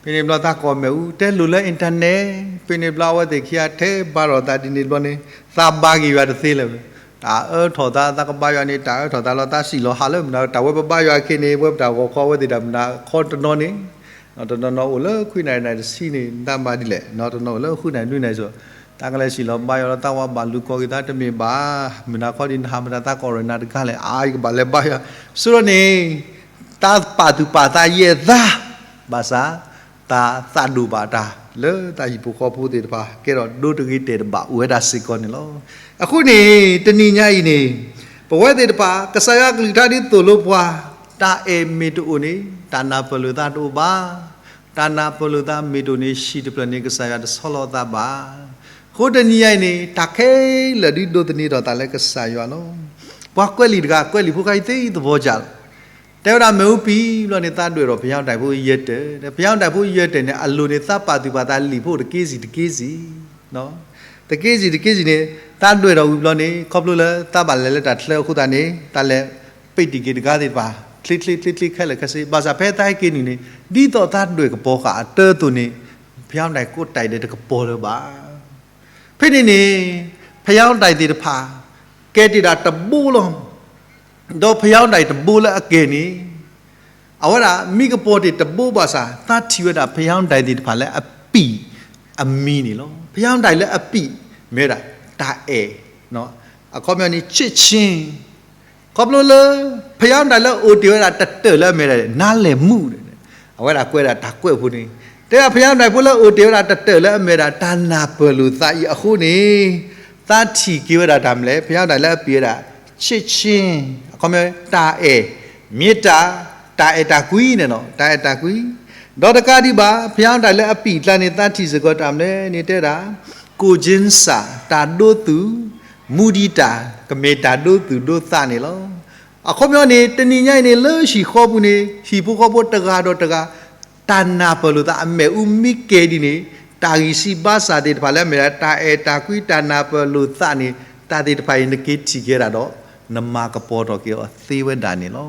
ဖဲန့ၣ်ဘျီသးကိးမ့ၣ်အူ တဲလိၣ်လၢ internet, ဖဲန့ၣ်ဘျီအဝဲသ့ၣ်ခံဂၤထဲဘါထီၣ်သးဒ်န့ၣ်ဘျီန့ၣ် သးဘါက့ၤယွၤတသ့လၢၤ, တၢ်အၢထီၣ်သး သးကဘါယွၤန့ၣ် တၢ်အၢထီၣ်သးလီၤ သးစံၣ်လီၤဟးလၢမနုၤ တၢ်ဝဲပဘါယွၤခဲအံၤန့ၣ် ဝဲပတၢ်ဂီၤခီအဝဲသ့ၣ်တၢ်မနုၤခီတနီၤန့ၣ် တနီၤနီၤအိၣ်လၢခွံနၣ်ရံၣ်နၣ်ရံၣ်တဆံန့ၣ် တၢ်မၤဒ်လဲၣ် တနီၤအိၣ်လၢဃုနၣ်ရံၣ်နွံနၣ်ရံၣ်စိၤ သးကလဲၤစံၣ်လီၤဘါယွၤလီၤ သးဝဲဘၣ်လူၤကိးက့ၤသးတမ့ၢ်ဘၣ်, မုၢ်နၤခီဒ်နဟးမတၤသးကိးရ့ၣ်နၤတဂၤလဲၣ် အါ ယကဘၣ်လဲၤဘါယွၤ, ဆိဒီးန့ၣ် တၢ်ပာ်သူၣ်ပာ်သးယဲၢ်သး, ဘၣ်ဆၣ် တၢ်သးဒိၣ်ဘၣ်တၢ် လၢတၢ်ဟံၣ်ဖိဃီဖိသ့ၣ်တဖၣ် ကဲထီၣ်ဒိတဂ့ၤတဲာ်တဘၣ်အိၣ်ဝဲဒၣ်စ့ၢ်ကီးန့ၣ်လီၤ. အဃိန့ၣ် တနံၤညါအံၤန့ၣ် ပဝဲသ့ၣ်တဖၣ် ကစၢ်ယွၤအကလုၢ်ကထါဒ်သိၣ်လိပှၤ, တၢ်အဲၣ်မ့ၢ်တအိၣ်န့ၣ် တၢ်နၢ်ပၢၢ်လိာ်သးတအိၣ်ဘၣ်. တၢ်နၢ်ပၢၢ်လိာ်သးမ့ၢ်တအိၣ်န့ၣ် ဟံၣ်တဖျၢၣ်န့ၣ် ကစၢ်ယွၤတဆီလီၤသးဘၣ်. အဃိတနံၤညါအံၤန့ၣ် တၢ်ခဲလၢာ်ဒ်ဒိးသန့ၤထီၣ်သးလၢကစၢ်ယွၤလီၤ. ပှၤကွဲးလံာ်တဂၤ ကွဲးလံာ်ဖိခါအံၤသ့သဝီကၢ်လီၤ. တဲဝဲဒၣ်မ့ၣ်အူပံၤဘျီန့ၣ် သးဒွဲၣ်ထီၣ်ဖယီဒၣ်ဖိယဲၢ်တၢၢ်, ဒီးဖယီဒၣ်ဖိယဲၢ်တၢၢ်န့ၣ် အလိၤန့ၣ် သးပာ်သူၣ်ပာ်သးလံာ်ဖိတက့ၢ်စံၣ်တက့ၢ်စံၣ် တက့ၢ်စံၣ်တက့ၢ်စံၣ်န့ၣ် သးဒွဲၣ်ထီၣ်ဝံၤဘျီန့ၣ် ခီဖျိလၢသးဘၣ်လဲၤလၢတၢ်ချၢအဃိသတးန့ၣ် သးလဲၤပ့းတံၢ်က့ၤတဂၤသ့ၣ်တဖၣ် ချ့ချ့ချ့ချ့ခဲလၢာ်ခဲဆ့ ဘၣ်ဆၣ်ဖဲသးဟဲက့ၤနုာ်န့ၣ် ဒ်သိးသးဒွဲၣ်ကပီၤဃာ်အတၢ်အသိးန့ၣ် ဖယီဒၣ်ကိးတၢ်အံၤဒီးတကပီၤလၢၤဘၣ်. ဖဲန့ၣ်န့ၣ် ဖယီဒၣ်သ့ၣ်တဖၣ် ကဲတ့ၢ်ဒၣ်တဘိလီၤ. ဒီးဖယီဒၣ်တဘိလၢအကဲန့ၣ် အဝဲဒၣ်မ့ၢ်ကပီၤတ့ၢ်တဘိဘၣ်ဆၣ် သးထံၣ်ဝဲဒၣ်ဖယီဒၣ်သ့ၣ်တဖၣ်လၢအပံာ်အမံၤန့ၣ်လီၤ. ဖယီဒၣ်လၢအပံာ် မ့ၢ်ဝဲဒၣ် တၢ်အဲၣ် အခီပညီန့ၣ် ချစ်ခြင်း ခီဖျိလၢ ဖယီဒၣ်လၢအိၣ်တ့ၢ်ဝဲဒၣ်တတၢၢ်လၢအမ့ၢ်ဒၣ် နားလည်မှု န့ၣ် အဝဲဒၣ်ကွဲးဒၣ်တၢ်ကွဲးဖိန့ၣ် တဲဒၣ်ဖယီဒၣ်ဖိလၢအိၣ်တ့ၢ်ဝဲဒၣ်တတၢၢ်လၢအမ့ၢ်ဒၣ် တၢ်နၢ်ပၢၢ်လိာ်သးအံၤအဃိန့ၣ် သးထံၣ်က့ၤဝဲဒၣ်တၢ်မနုၤလဲၣ်, ဖဲဒၣ်လၢအပံာ်ဝဲဒၣ် ချစ်ခြင်း, အခီပညီ တၢ်အဲၣ်, မေတ္တာ, တၢ်အဲၣ်တၢ်ကွံန့ၣ်လီၤ, တၢ်အဲၣ်တၢ်ကွံ. ဒီးတကးဒံးဘၣ် ဖဲဒၣ်လၢအပံာ်ကျါန့ၣ် သးထံၣ်စ့ၢ်ကီးတၢ်မနုၤလဲၣ်န့ၣ် တဲဒၣ် ကိုယ်ချင်းစာ, တၢ်ဒိသူၣ်, မုဒိတာ, ကမ့ၢ်တၢ်ဒိသူၣ်ဒိသးန့ၣ်လီၤ. အခီပညီန့ၣ် တနံၤညါအံၤန့ၣ် လၢဟံၣ်ဃီပူၤန့ၣ် ဟံၣ်ဖိဃီဖိတဂၤဒီးတဂၤ တၢ်နၢ်ပၢၢ်လိာ်သးအမ့ၣ်အူမ့ၢ်ကဲဒ်န့ၣ် တၢ်ဂံၢ်စၢ်ဘါစၢ်သ့ၣ်တဖၣ်လၢအမ့ၢ်ဒၣ် တၢ်အဲၣ်တၢ်ကွံ တၢ်နၢ်ပၢၢ်လိာ်သးန့ၣ် တၢ်သ့ၣ်တဖၣ်အံၤ နက့ၤထံၣ်က့ၤဝဲဒၣ်ဒီး နမၤကပီၤထီၣ်က့ၤအီၤသ့ဝဲဒၣ်န့ၣ်လီၤ.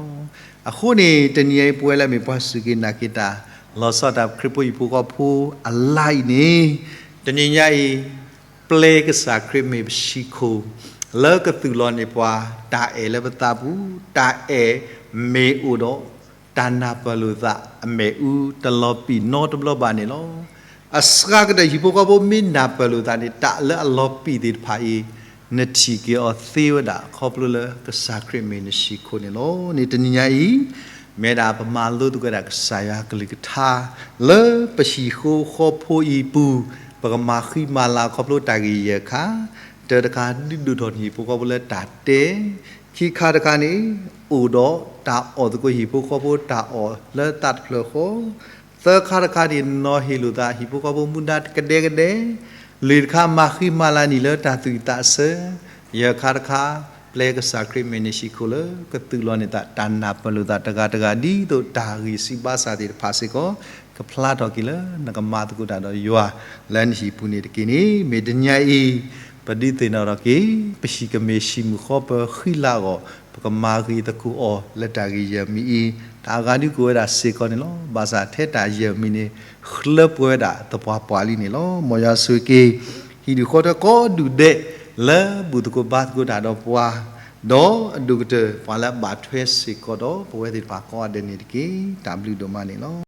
အဃိန့ၣ် တနံၤအံၤ ပဝဲလၢအမ့ၢ်ပှၤစူၢ်က့ၤနာ်က့ၤတၢ် လီၤဆီဒၣ်တၢ်ခရံာ်ဖိဟံၣ်ဖိဃီဖိအလါအံၤန့ၣ် တနံၤညါအံၤ ပျဲကစၢ်ခရံာ်မ့ၢ်ပဟံၣ်ခိၣ် လၢကသူၣ်လီၤန့ၢ်ပှၤ တၢ်အဲၣ်လၢပသးပူၤ, တၢ်အဲၣ်မ့ၢ်အိၣ်ဒီး တၢ်နၢ်ပၢၢ်လိာ်သးအမ့ၣ်အူ တလီၤပံာ်နီတဘျီဘၣ်န့ၣ်လီၤ. အစှၤကတၢၢ်ဟံၣ်ဖိဃီဖိမ့ၢ်နၢ်ပၢၢ်လိာ်သးန့ၣ် တၢ်လၢအလီၤပံာ်သ့ၣ်တဖၣ်အံၤ နထံၣ်က့ၤအီၤသ့ဝဲဒၣ် ခီဖျိလၢကစၢ်ခရံာ်မ့ၢ်နဟံၣ်ခိၣ်န့ၣ်လီၤ. န့ၣ်တနံၤညါအံၤ မ့ၢ်ဒၣ်ပမၤလိသကိးဝဲဒၣ်ကစၢ်ယွၤကလုၢ်ကထါ လၢပဟံၣ်ဃီဖိအံၤပူၤ ပကမၤဃံမၤလၤခီဖျိတၢ်ဂ့ၢ်ယဲၢ်ခါ, တၢတခါ ဒုးဒိၣ်ထီၣ်န့ၢ်ဟံၣ်ဖိဃီဖိလၢတၢ်တဲ, ခံခါတခါန့ၣ် အိၣ်ဒီးတၢ်အီၣ်သကိးဟံၣ်ဖိဃီဖိတၢ်အီၣ်လၢသးတဖျၢၣ်ဃီ, သၢခါတခါန့ၣ် နီၤဟ့ၣ်လိာ်သးဟံၣ်ဖိဃီဖိမူဒါကဒဲကဒဲ, လွံၢ်တခါ မၤဃံမၤလၤန့ၢ်လၢတၢ်သူၣ်ဝံၣ်သးဆၢ, ယဲၢ်ခါတခါ ပျဲကစၢ်ခရံာ်မ့ၢ်နဟံၣ်ခိၣ်လၢ ကသူၣ်လီၤန့ၢ်သး တၢ်နၢ်ပၢၢ်လိာ်သးတဂၤတဂၤ ဒ်သိးတၢ်ဂံၢ်စၢ်ဘါစၢ်သ့ၣ်တဖၣ်စ့ၢ်ကီး ကဖျါထီၣ်က့ၤလၢနကမၤသကိးတၢ်ဒီးယွၤ လၢနဟံၣ်ပူၤန့ၣ်တက့ၢ်န့ၣ် မ့ၢ်တနံၤညါအံၤ ပဒုးသ့ၣ်နီၣ်ထီၣ်က့ၤ ပဟံၣ်ကမ့ၢ်ဟံၣ်မုၢ်ဃီပၢၤဃံလၤအဂီၢ် ပကမၤဂ့ၤသကိးအီၤလၢတၢ်ဂ့ၢ်ယဲၢ်မံၤအံၤ တၢ်အဂၤဒုးကအိၣ်ဝဲဒၣ်စ့ၢ်ကီးန့ၣ်လီၤ. ဘၣ်ဆၣ်ထဲတၢ်ယဲၢ်မံၤန့ၣ် ဃျၢပှဲၤဝဲဒၣ်သပှၢ်ပှၢ်လံန့ၣ်လီၤ. မ်ယွၤဆိၣ်ဂ့ၤက့ၤ ဟံၣ်ဒူၣ်ဃီထၢကိးဒူၣ်ဒဲး လၢဘူၣ်သကိးဘါသကိးတၢ်ဒီးပှၤ ဒီးအဒိၣ်ကတၢၢ်ပှၤလၢအဘၣ်ထွဲစ့ၢ်ကီးဒီးပဝဲသ့ၣ်တဖၣ်ကိးဂၤဒဲးန့ၣ်တက့ၢ်. တၢ်ဘျုးဒိၣ်မးန့ၣ်လီၤ.